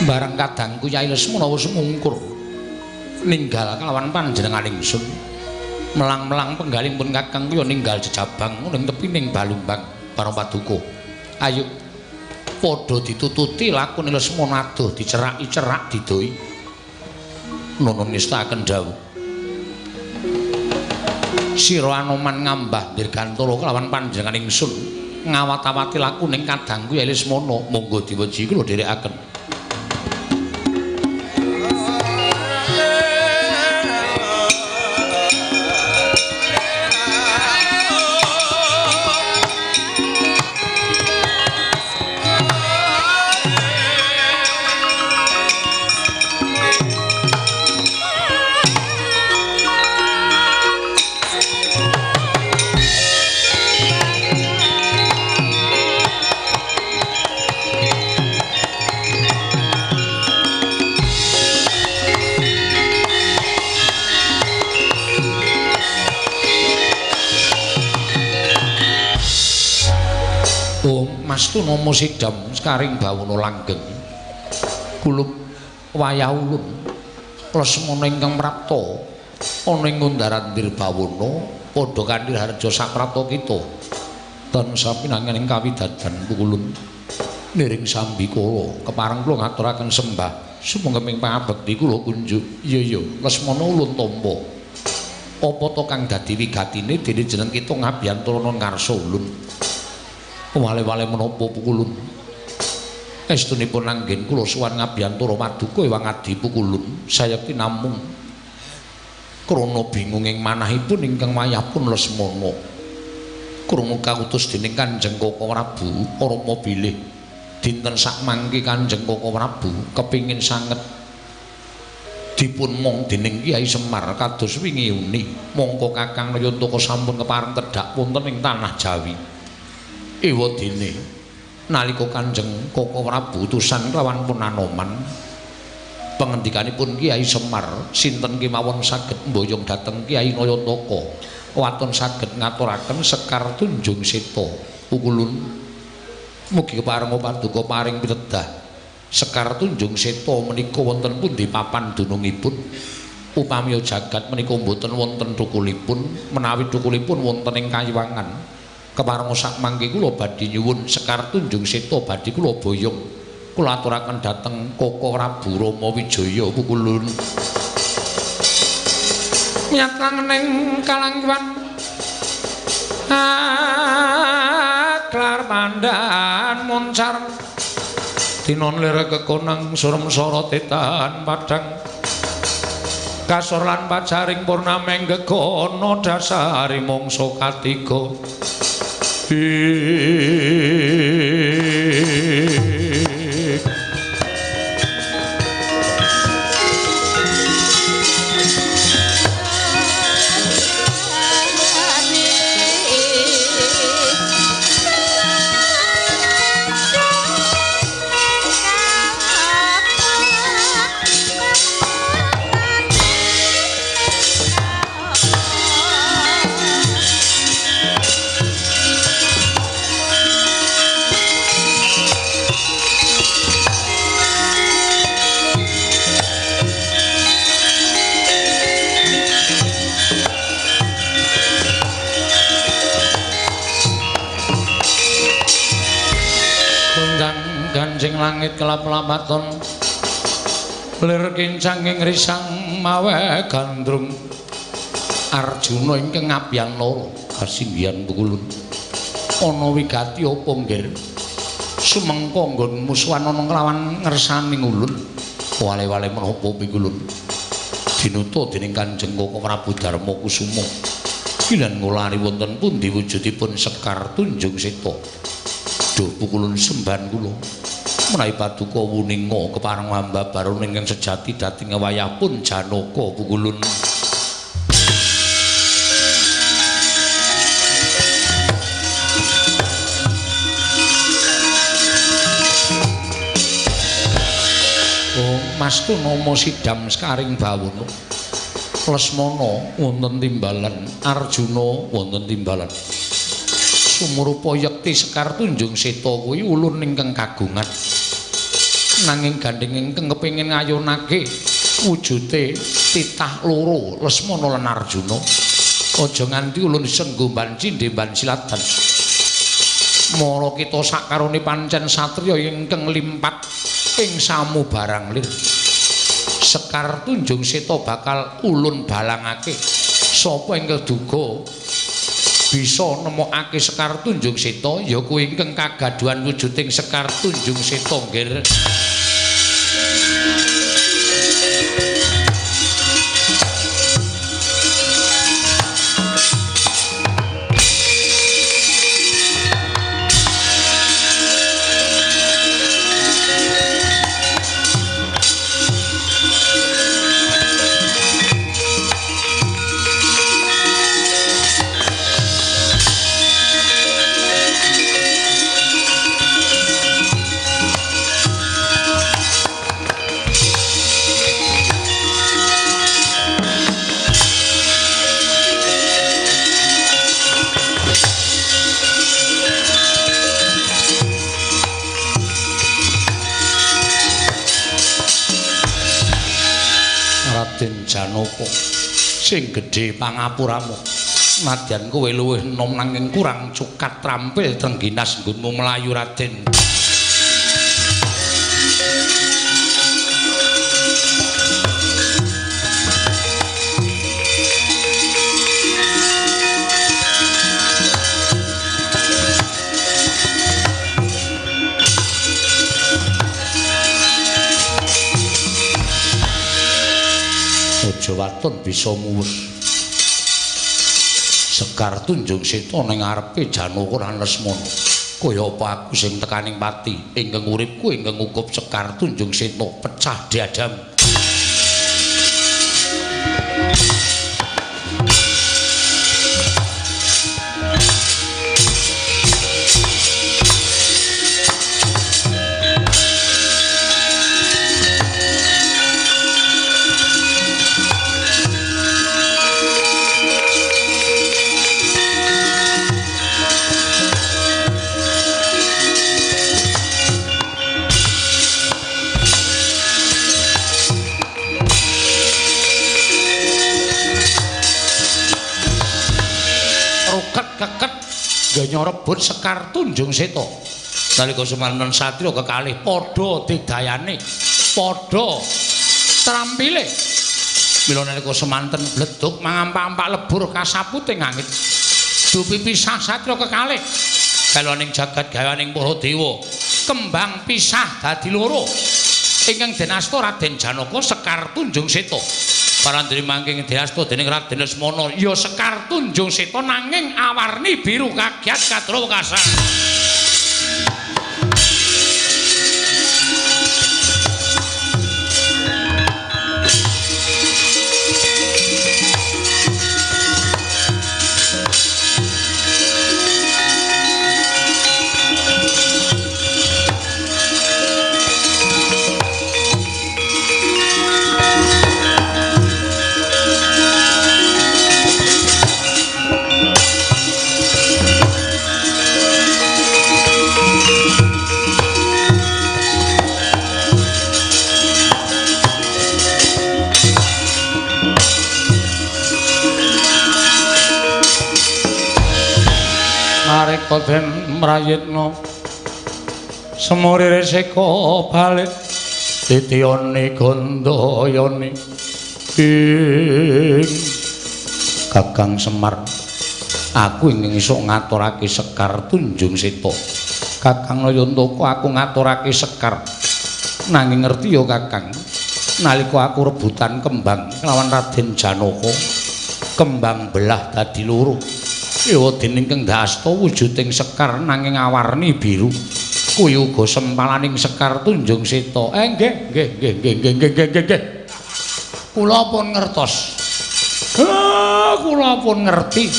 S1: Bareng kadangku Yai Lesmana wis mungkur ninggal kalawan panjenengan ingsun. Melang-melang penggaling pun Kakang kuwi ninggal jejabang ning tepining Balumbang bareng paduka. Ayo padha ditututi lakune Lesmana adoh diceraki-cerak didoi. Nuwun ngestakaken dawuh. Sira Anoman ngambah dirgantara kelawan panjenengan ingsun. Ngawat-awati laku ning kadangku Yai Lesmana, monggo diweji kula dherekaken. Mastuna sidam sekaring bawana langgeng kulup wayah ulun Lesmana ingkang prapta ana ing Undaran Dirbawana padha kanthi harja saprapta kita tansah pinangan ing kawidadan pukulun niring sambikala kepareng kula ngaturaken sembah sumangga ing pangabekti kula kunjuk. Iya iya Lesmana ulun tampa apa to kang dadi wigatine dene jeneng kita ngabiyantara ngarsa ulun. Wale-wale menapa pukulun? Estunipun anggen kula sowan ngabiyantara paduka Ewang Adi pukulun sayekti namung Krana bingung ing manahipun ingkang wayahpun Lesmana. Krungu kautus dening Kanjeng Koko Prabu Rama bilih dinten sakmangke Kanjeng Koko Prabu kepingin sanget dipun mong dening Kyai Semar kados wingi uni. Mongko Kakang Nayantaka sampun kepareng tedhak wonten ing tanah Jawi. Ewa dene nalika Kanjeng Koko Prabu utusan kelawan Punanoman pangendikanipun Kyai Semar sinten kemawon saged mboyong dhateng Kyai Nayantaka waton saged ngaturaken Sekar Tunjung Seta. Pukulun mugi kepareng paduka paring pitedah. Sekar Tunjung Seta menika wonten pundi papan dunungipun? Upami jagat menika mboten wonten thukulipun, menawi thukulipun wonten ing kayiwangan. Kepareng sak mangke kula badhe nyuwun Sekar Tunjung Seta badhe kula boyong. Kula aturaken dhateng Koko Prabu Rama Wijaya. Pukulun
S2: nyat langening kalangwan aklar pandan moncar tinon lir kekonang surem sorotetan padang kasor lan pacaring purnameng gegono dasare mangsa katiga. Ganjing langit kelap-lapaton lir kincang ing risang mawe gandrung Arjuna ingkang ngabyan loro kasinggihan. Pukulun ana wigati apa nggir sumengko nggon musuhan ana nglawan ngersani ulun wale-wale menapa pikulun dinuta dening Kanjeng Koko Prabu Darma Kusuma kilan ngulari wonten pundi wujudipun Sekar Tunjung Seta. Duh pukulun sembahan kula menawi paduka wuninga kepareng hamba baron ingkang sejati dhateng wayahpun Janaka. Pukulun oh Mas Tunama sidam sekaring bawana Lesmana wonten timbalan Arjuna wonten timbalan sumurupa yekti Sekar Tunjung Seta kuwi ulun ingkang kagungan nanging gandheng ingkang kepengin ngayunake wujute titah loro Lesmana lan Arjuna aja nganti ulun senggo banci ndemban silatan mara kita sakarone pancen satriya ingkang limpat ing samubarang lir. Sekar Tunjung Seta bakal ulun balangake sapa ingkang duga bisa nemokake Sekar Tunjung Seta ya kuwi ingkang kagaduhan wujuding Sekar Tunjung Seta nggir. Raden Janaka sing gedhe pangapuramu nadyan kowe luwih enom nanging kurang cukat trampil trengginas nggonmu mlayu Raden.
S1: Seja waton bisa muwes. Sekar Tunjung Seta ning ngarepe Janaka lan Lesmana. Kaya apa aku sing tekaning pati ingkang uripku ingkang ngukup Sekar Tunjung Seta pecah diadam. Ganya rebut Sekar Tunjung Seta. Nalika semanten satriya kekalih padha digdayane, padha trampile. Mila nalika semanten bledug mangampak-ampak lebur kasaputing angin. Dupi pisah satriya kekalih. Kaloning jagat gawaning para dewa, kembang pisah dadi loro. Ingkang den asta Raden Janaka Sekar Tunjung Seta. Parandene mangking diasta dening Raden Lesmana ya Sekar Tunjung Seta nanging awarni biru kagiat kadra wekasan. Nareka den mrayitna semuri reseka balik titiyane gandayane ing Kakang Semar. Aku ingin iso ngaturake Sekar Tunjung Seta. Kakang Nayantaka aku ngaturake Sekar. Nanging ngerti ya Kakang, nalika aku rebutan kembang lawan Raden Janaka, kembang belah dadi loro. Ewa dening kang dasta wujuding sekar nanging awarni biru. Kuwi uga sempalaning Sekar Tunjung Seta. Nggih, nggih, nggih, nggih, nggih, nggih, nggih, nggih. Kula pun ngertos. Kula pun ngerti.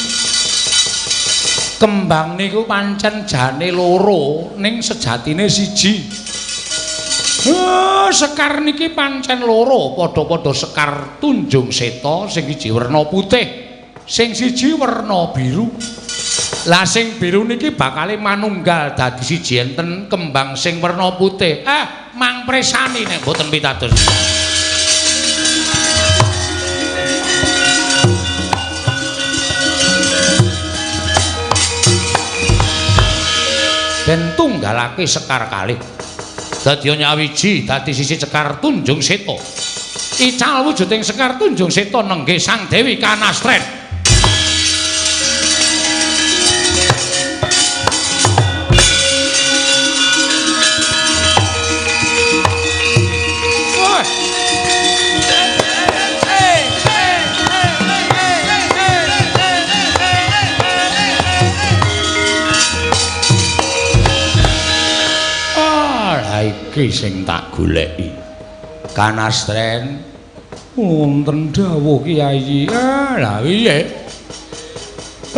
S1: Kembang niku pancen jane loro ning sejatine siji. Sekar niki pancen loro, padha-padha Sekar Tunjung Seta sing siji werna putih, sing siji werna biru. Lah sing biru niki bakale manunggal dadi siji enten kembang sing werna putih. Mang presani nek mboten pitados. Den tunggalake sekar kalih. Dadi nyawiji dadi sisi Sekar Tunjung Seta. Ical wujuding Sekar Tunjung Seta nenggih Sang Dewi Kanastren. Iki sing tak goleki. Kanastren wonten dawuh Kyai. Lah piye?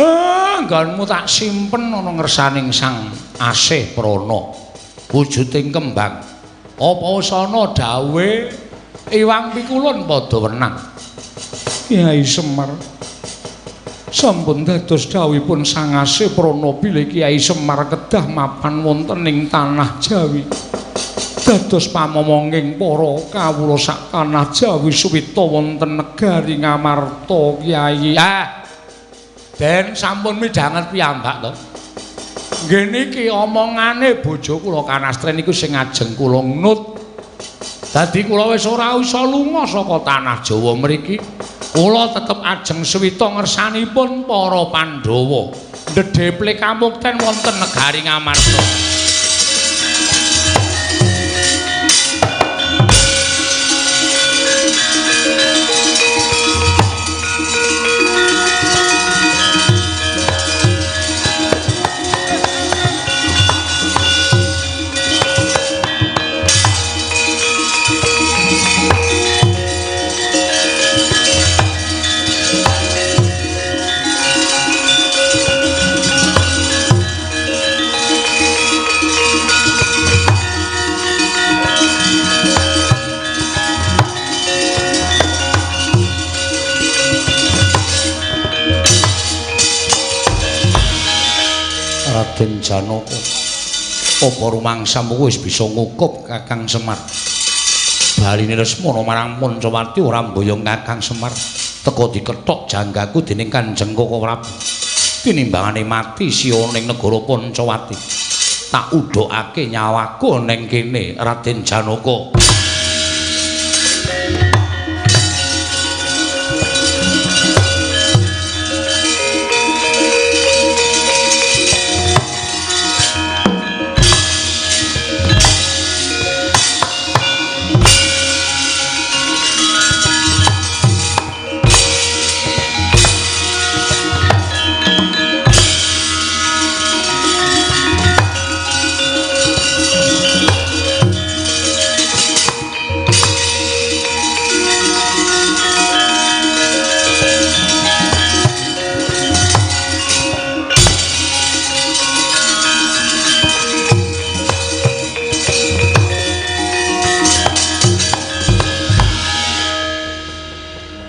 S1: Nggonmu tak simpen ana ngersaning Sang Asih Prana. Wujuding kembang. Apa wis ana dawuhe Iwang Pikulun padha wenang. Kyai Semar sampun dados dawuhipun Sang Asih Prana bilih Kyai Semar kedah mapan wonten ing tanah Jawi. Dados pamomonging para kawula sak tanah Jawi suwita wonten negari Ngamarta Kyai. Den sampun midhanget piyambak to. Nggih niki omongane bojo kula Kanastren niku sing ajeng kula nut. Dadi kula wis ora iso lunga saka tanah Jawa mriki. Kula tetep ajeng suwita ngersanipun para Pandhawa. Ndedheple kamukten wonten negari Ngamarta. Raden Janaka, apa rumangsamu wis bisa ngukup Kakang Semar? Baline Lesmana marang Pancawati ora mboyong Kakang Semar. Teka dikethok janggaku dening Kanjeng Koko Prabu. Tinimbangane mati siya ning negara Pancawati. Tak udhokake nyawaku ning kene Raden Janaka.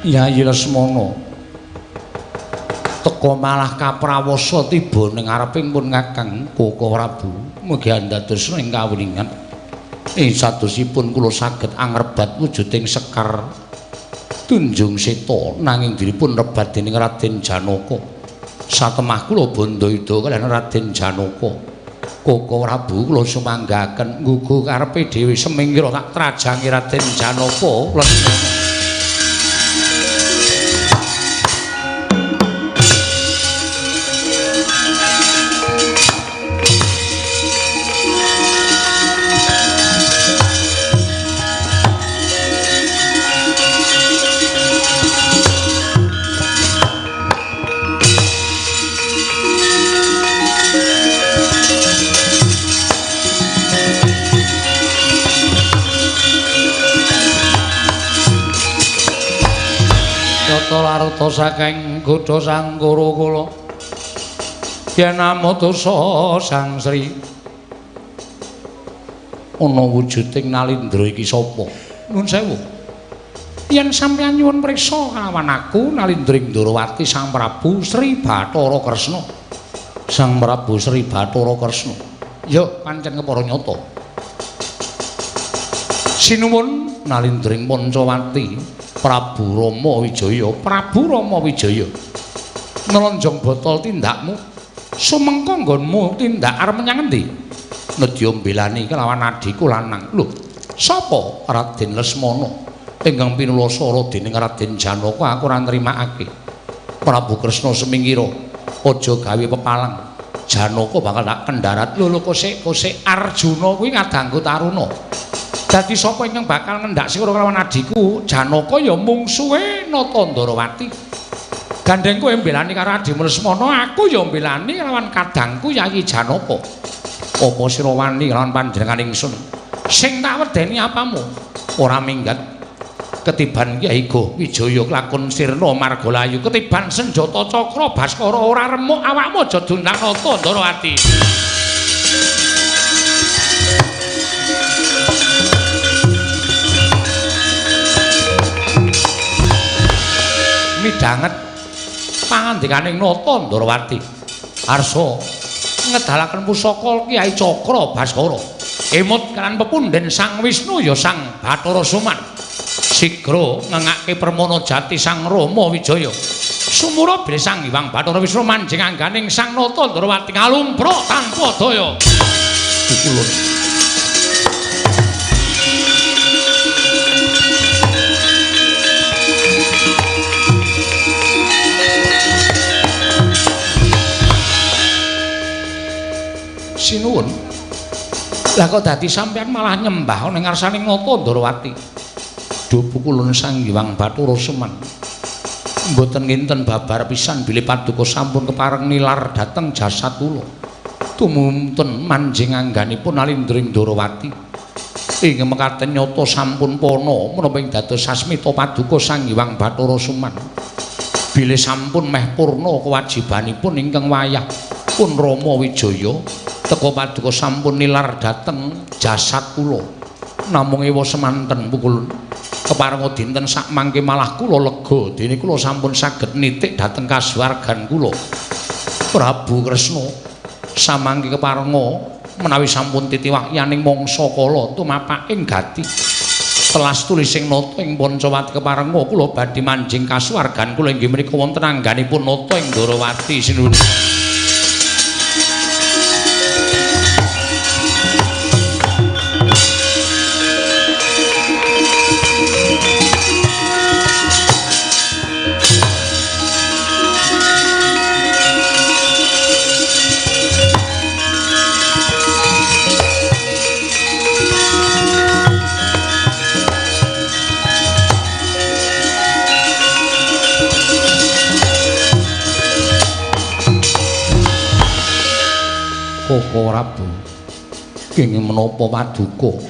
S1: Yayi Lesmana teka malah kaprawasa tiba ning ngareping pun Kakang Koko Prabu. Mugi andados ing kawuningan ing sadosipun kula saged angrebat wujuding sekar Tunjung Seta nanging dipun rebat dening Raden Janaka. Satemah kula bandayuda kaliyan Raden Janaka. Koko Prabu kula sumanggaken nggugu karepe dhewe semingkira tak trajangi Raden Janaka Lesmana. Larta saking godha sangkara kula yen amutusa Sang Sri ana wujuding Nalindra iki sapa? Nuwun sewu, yen sampeyan nyuwun priksa kalawan aku Nalindring Ndrawati Sang Prabu Sri Bathara Kresna. Sang Prabu Sri Bathara Kresna ya pancen kepara nyata. Sinuwun Nalindring Pancawati Prabu Rama Wijaya, Prabu Rama Wijaya. Nelonjong botol tindakmu, sumengko nggonmu tindak arep menyang endi? Nedya mbelani kelawan adhiku lanang. Lho, sapa? Raden Lesmana. Ingkang pinulasara dening Raden Janaka aku ora nrimakake. Prabu Kresna semingkira, aja gawe pepalang. Janaka bakal tak kendharat. Lho lho kosek-kosek Arjuna kuwi ngadangku taruna. Dadi sapa ingkang bakal ngendak sira kelawan adhiku Janaka ya mungsuhe Nata Ndrawati. Gandeng kowe mbelani karo adhimu Lesmana, aku ya mbelani kelawan kadangku Yayi Janaka. Apa sira wani kelawan panjenengan ingsun? Sing tak wedeni apamu? Ora minggat. Ketiban Kyai Goh Wijaya lakon sirna margalayu, ketiban senjata cakra Baskara ora remuk awakmu aja dundang Nata Ndrawati. Midhanget pangandikaning Nata Ndrawati. Arsa ngedalaken pusaka Kyai Cakra Baskara. Emut kalian pepunden Sang Wisnu ya Sang Bathara Suman. Sigra ngengake permana jati Sang Rama Wijaya. Sumura bilih Sang Hyang Bathara Wisnu manjing angganing Sang Nata Ndrawati ngalumpruk tanpa daya. Pukulun. Sinuwun. Lah kok dadi sampeyan malah nyembah ning ngarsane Nata Ndrawati. Duh pukulun Sang Hyang Bathara Suman. Mboten nginten babar pisan bilih paduka sampun kepareng nilar dhateng jasad kula. Tumunten manjing angganipun Nalindring Ndrawati. Ing mekaten nyata sampun pana menapa ing dados sasmita paduka Sang Hyang Bathara Suman. Bilih sampun meh purna kewajibanipun ingkang wayah pun Rama Wijaya teka paduka sampun nilar dhateng jasad kula. Namung ewa semanten pukulun keparenga dinten sak mangke malah kula lega dene kula sampun saged nitik dhateng kasuwargan kula. Prabu Kresna Samangke keparenga menawi sampun titi wahyaning mangsa kala tumapaking gati. Telas tulising nata ing Pancawati keparenga kula badhe manjing kasuwargan kula inggih menika wonten angganipun nata ing Ndorowati sinuwun. Koko Prabu kenging menapa paduka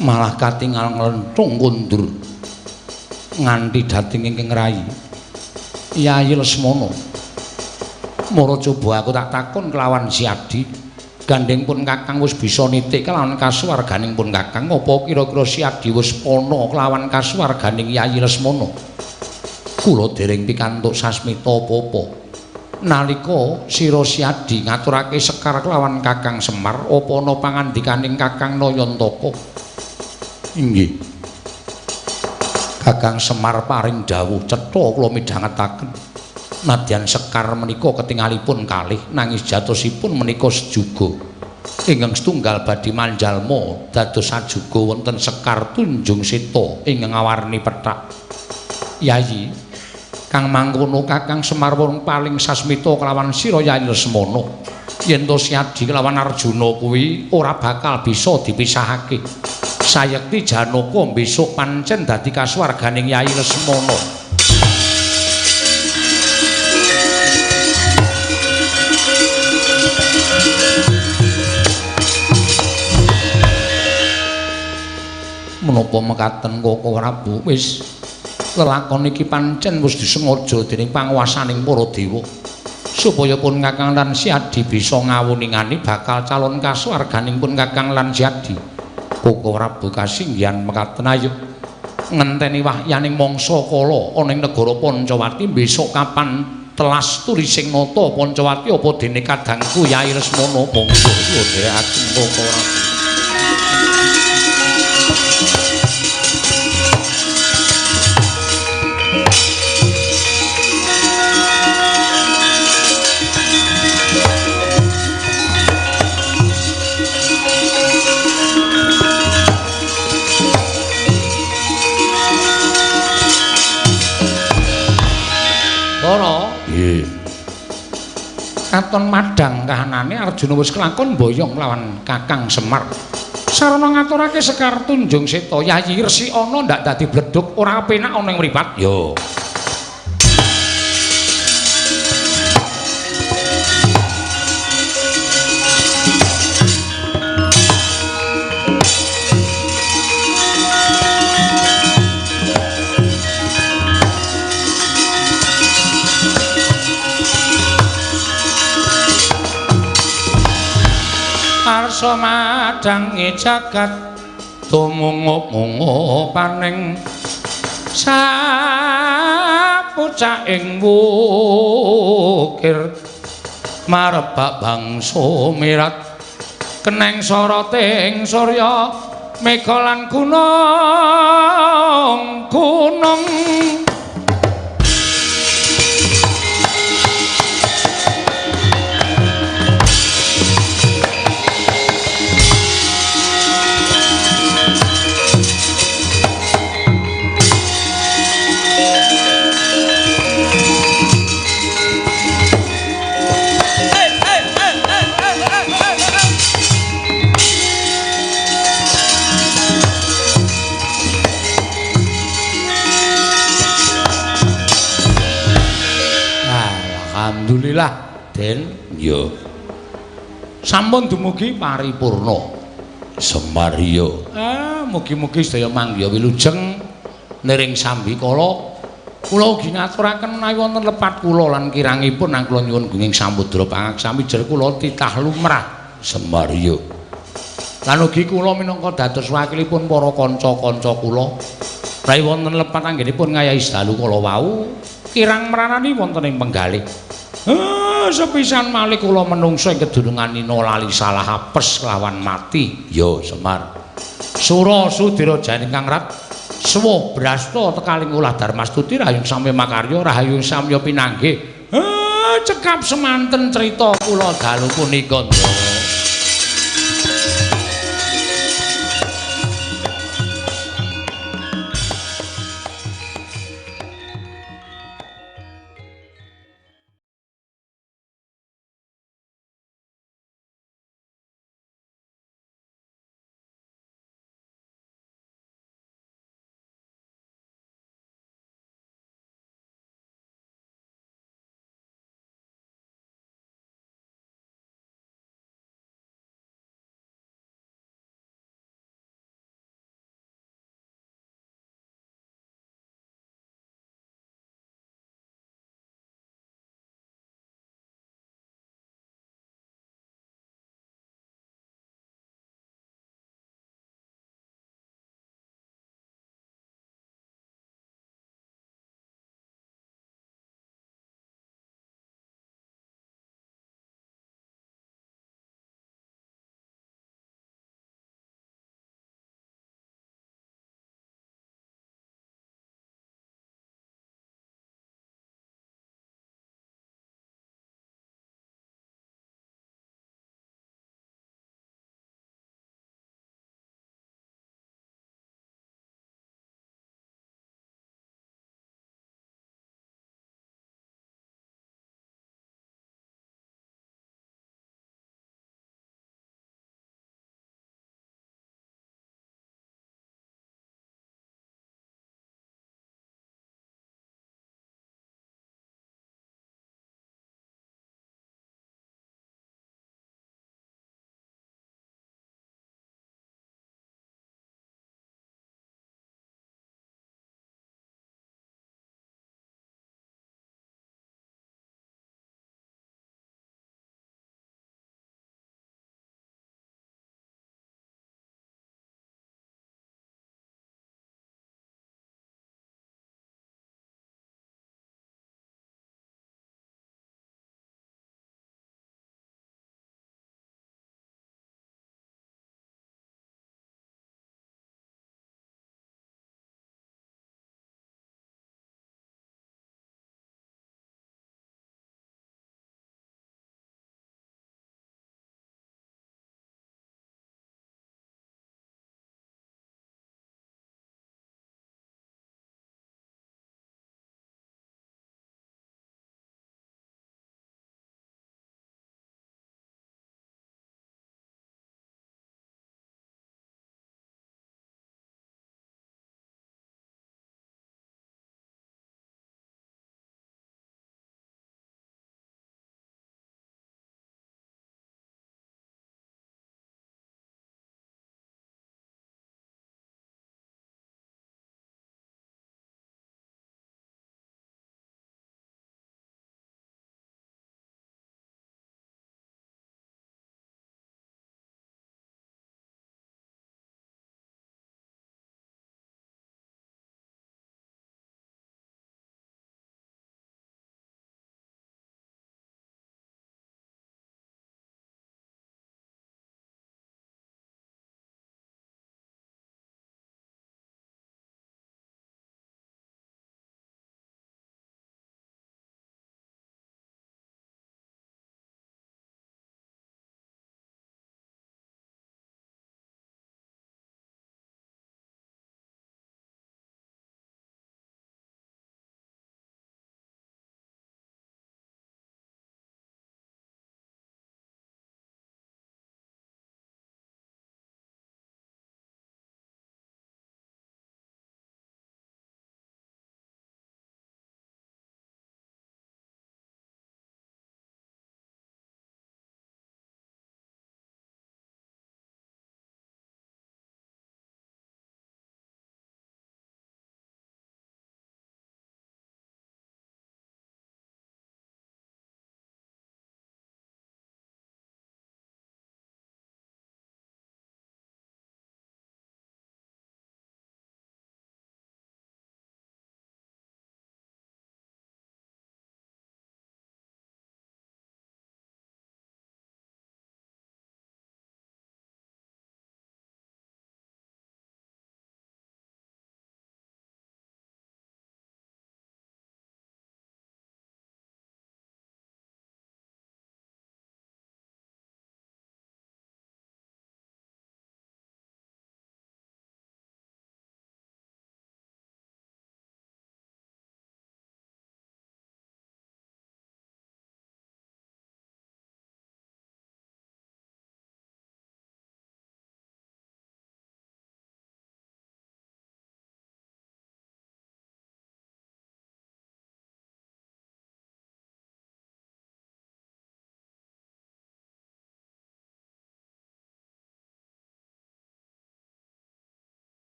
S1: malah katingal nglenthung kundur nganti dhateng ingkang rayi Yayi Lesmana. Mara coba aku tak takon kelawan Si Adi, gandeng pun Kakang wis bisa nitik kelawan kasuwarganing pun Kakang, apa kira-kira Si Adi wis ana kelawan kasuwarganing Yayi Lesmana? Kula dereng pikantuk sasmita apa-apa. Nalika sira Si Adi ngaturake sekar kelawan Kakang Semar, apa ana pangandikaning Kakang Nayantaka? Inggih. Kakang Semar paring dawuh cetha kula midhangetaken. Nadyan sekar menika ketingalipun kalih nanging jatosipun menika sejuga. Ingkang setunggal badhe manjalma dados sajuga wonten Sekar Tunjung Seta ingkang awarni pethak. Yayi, kang mangkono Kakang Semar wong paling sasmita kelawan sira Yayi Lesmana. Yen to Si Adi kelawan Arjuna kuwi ora bakal bisa dipisahake. Sayekti Janaka besok pancen dadi kasuwarganing Yayi Lesmana. Menapa mekaten Koko Prabu, wis lelakon iki pancen wis disengaja dening panguwasaning para dewa supaya pun Kakang lan Si Adi bisa ngawuningani bakal calon kasuwarganing pun Kakang lan Si Adi. Koko Prabu kasinggihan mekaten, ayo ngenteni wahyaning mangsa kala ana ing negara Pancawati besok kapan telas tulising nata Pancawati apa dene kadangku Yayi Lesmana. Monggo kula dherekaken Koko Prabu. Katon madhang kahanane Arjuna wis kelakon boyong lawan Kakang Semar. Sarana ngaturake Sekar Tunjung Seta, Yayi Resi ana ndak dadi bledhug ora penak ana ing mripat. Yo. Arsa madhange jagat tumungup-mungup paning sapucaking wukir marebak bangsa mirat keneng soroting surya mega lan gunung gunung. Alhamdulillah, Den. Yo. Sampun dumugi paripurna. Semar yo. Ah, mugi-mugi sedaya manggiha wilujeng niring sambikala. Kula ugi ngaturaken menawi wonten lepat kula lan kirangipun nang kula nyuwun gunging samudra pangaksami jer kula titah lumrah. Semar yo. Lan ugi kula minangka dados wakilipun para kanca-kanca kula. Menawi wonten lepat anggenipun ngayahi dalu kala wau kirang mranani wonten ing penggalih. Sepisan malih kula menungsa ing kedunungan nina lali salah apes lawan mati. Ya, Semar. Sura Sudira janing Kang Rat suwa brasta tekaling ulah Darmastuti rahayung samya makarya rahayung samya pinanggih. Cekap semanten crita kula dalu punika.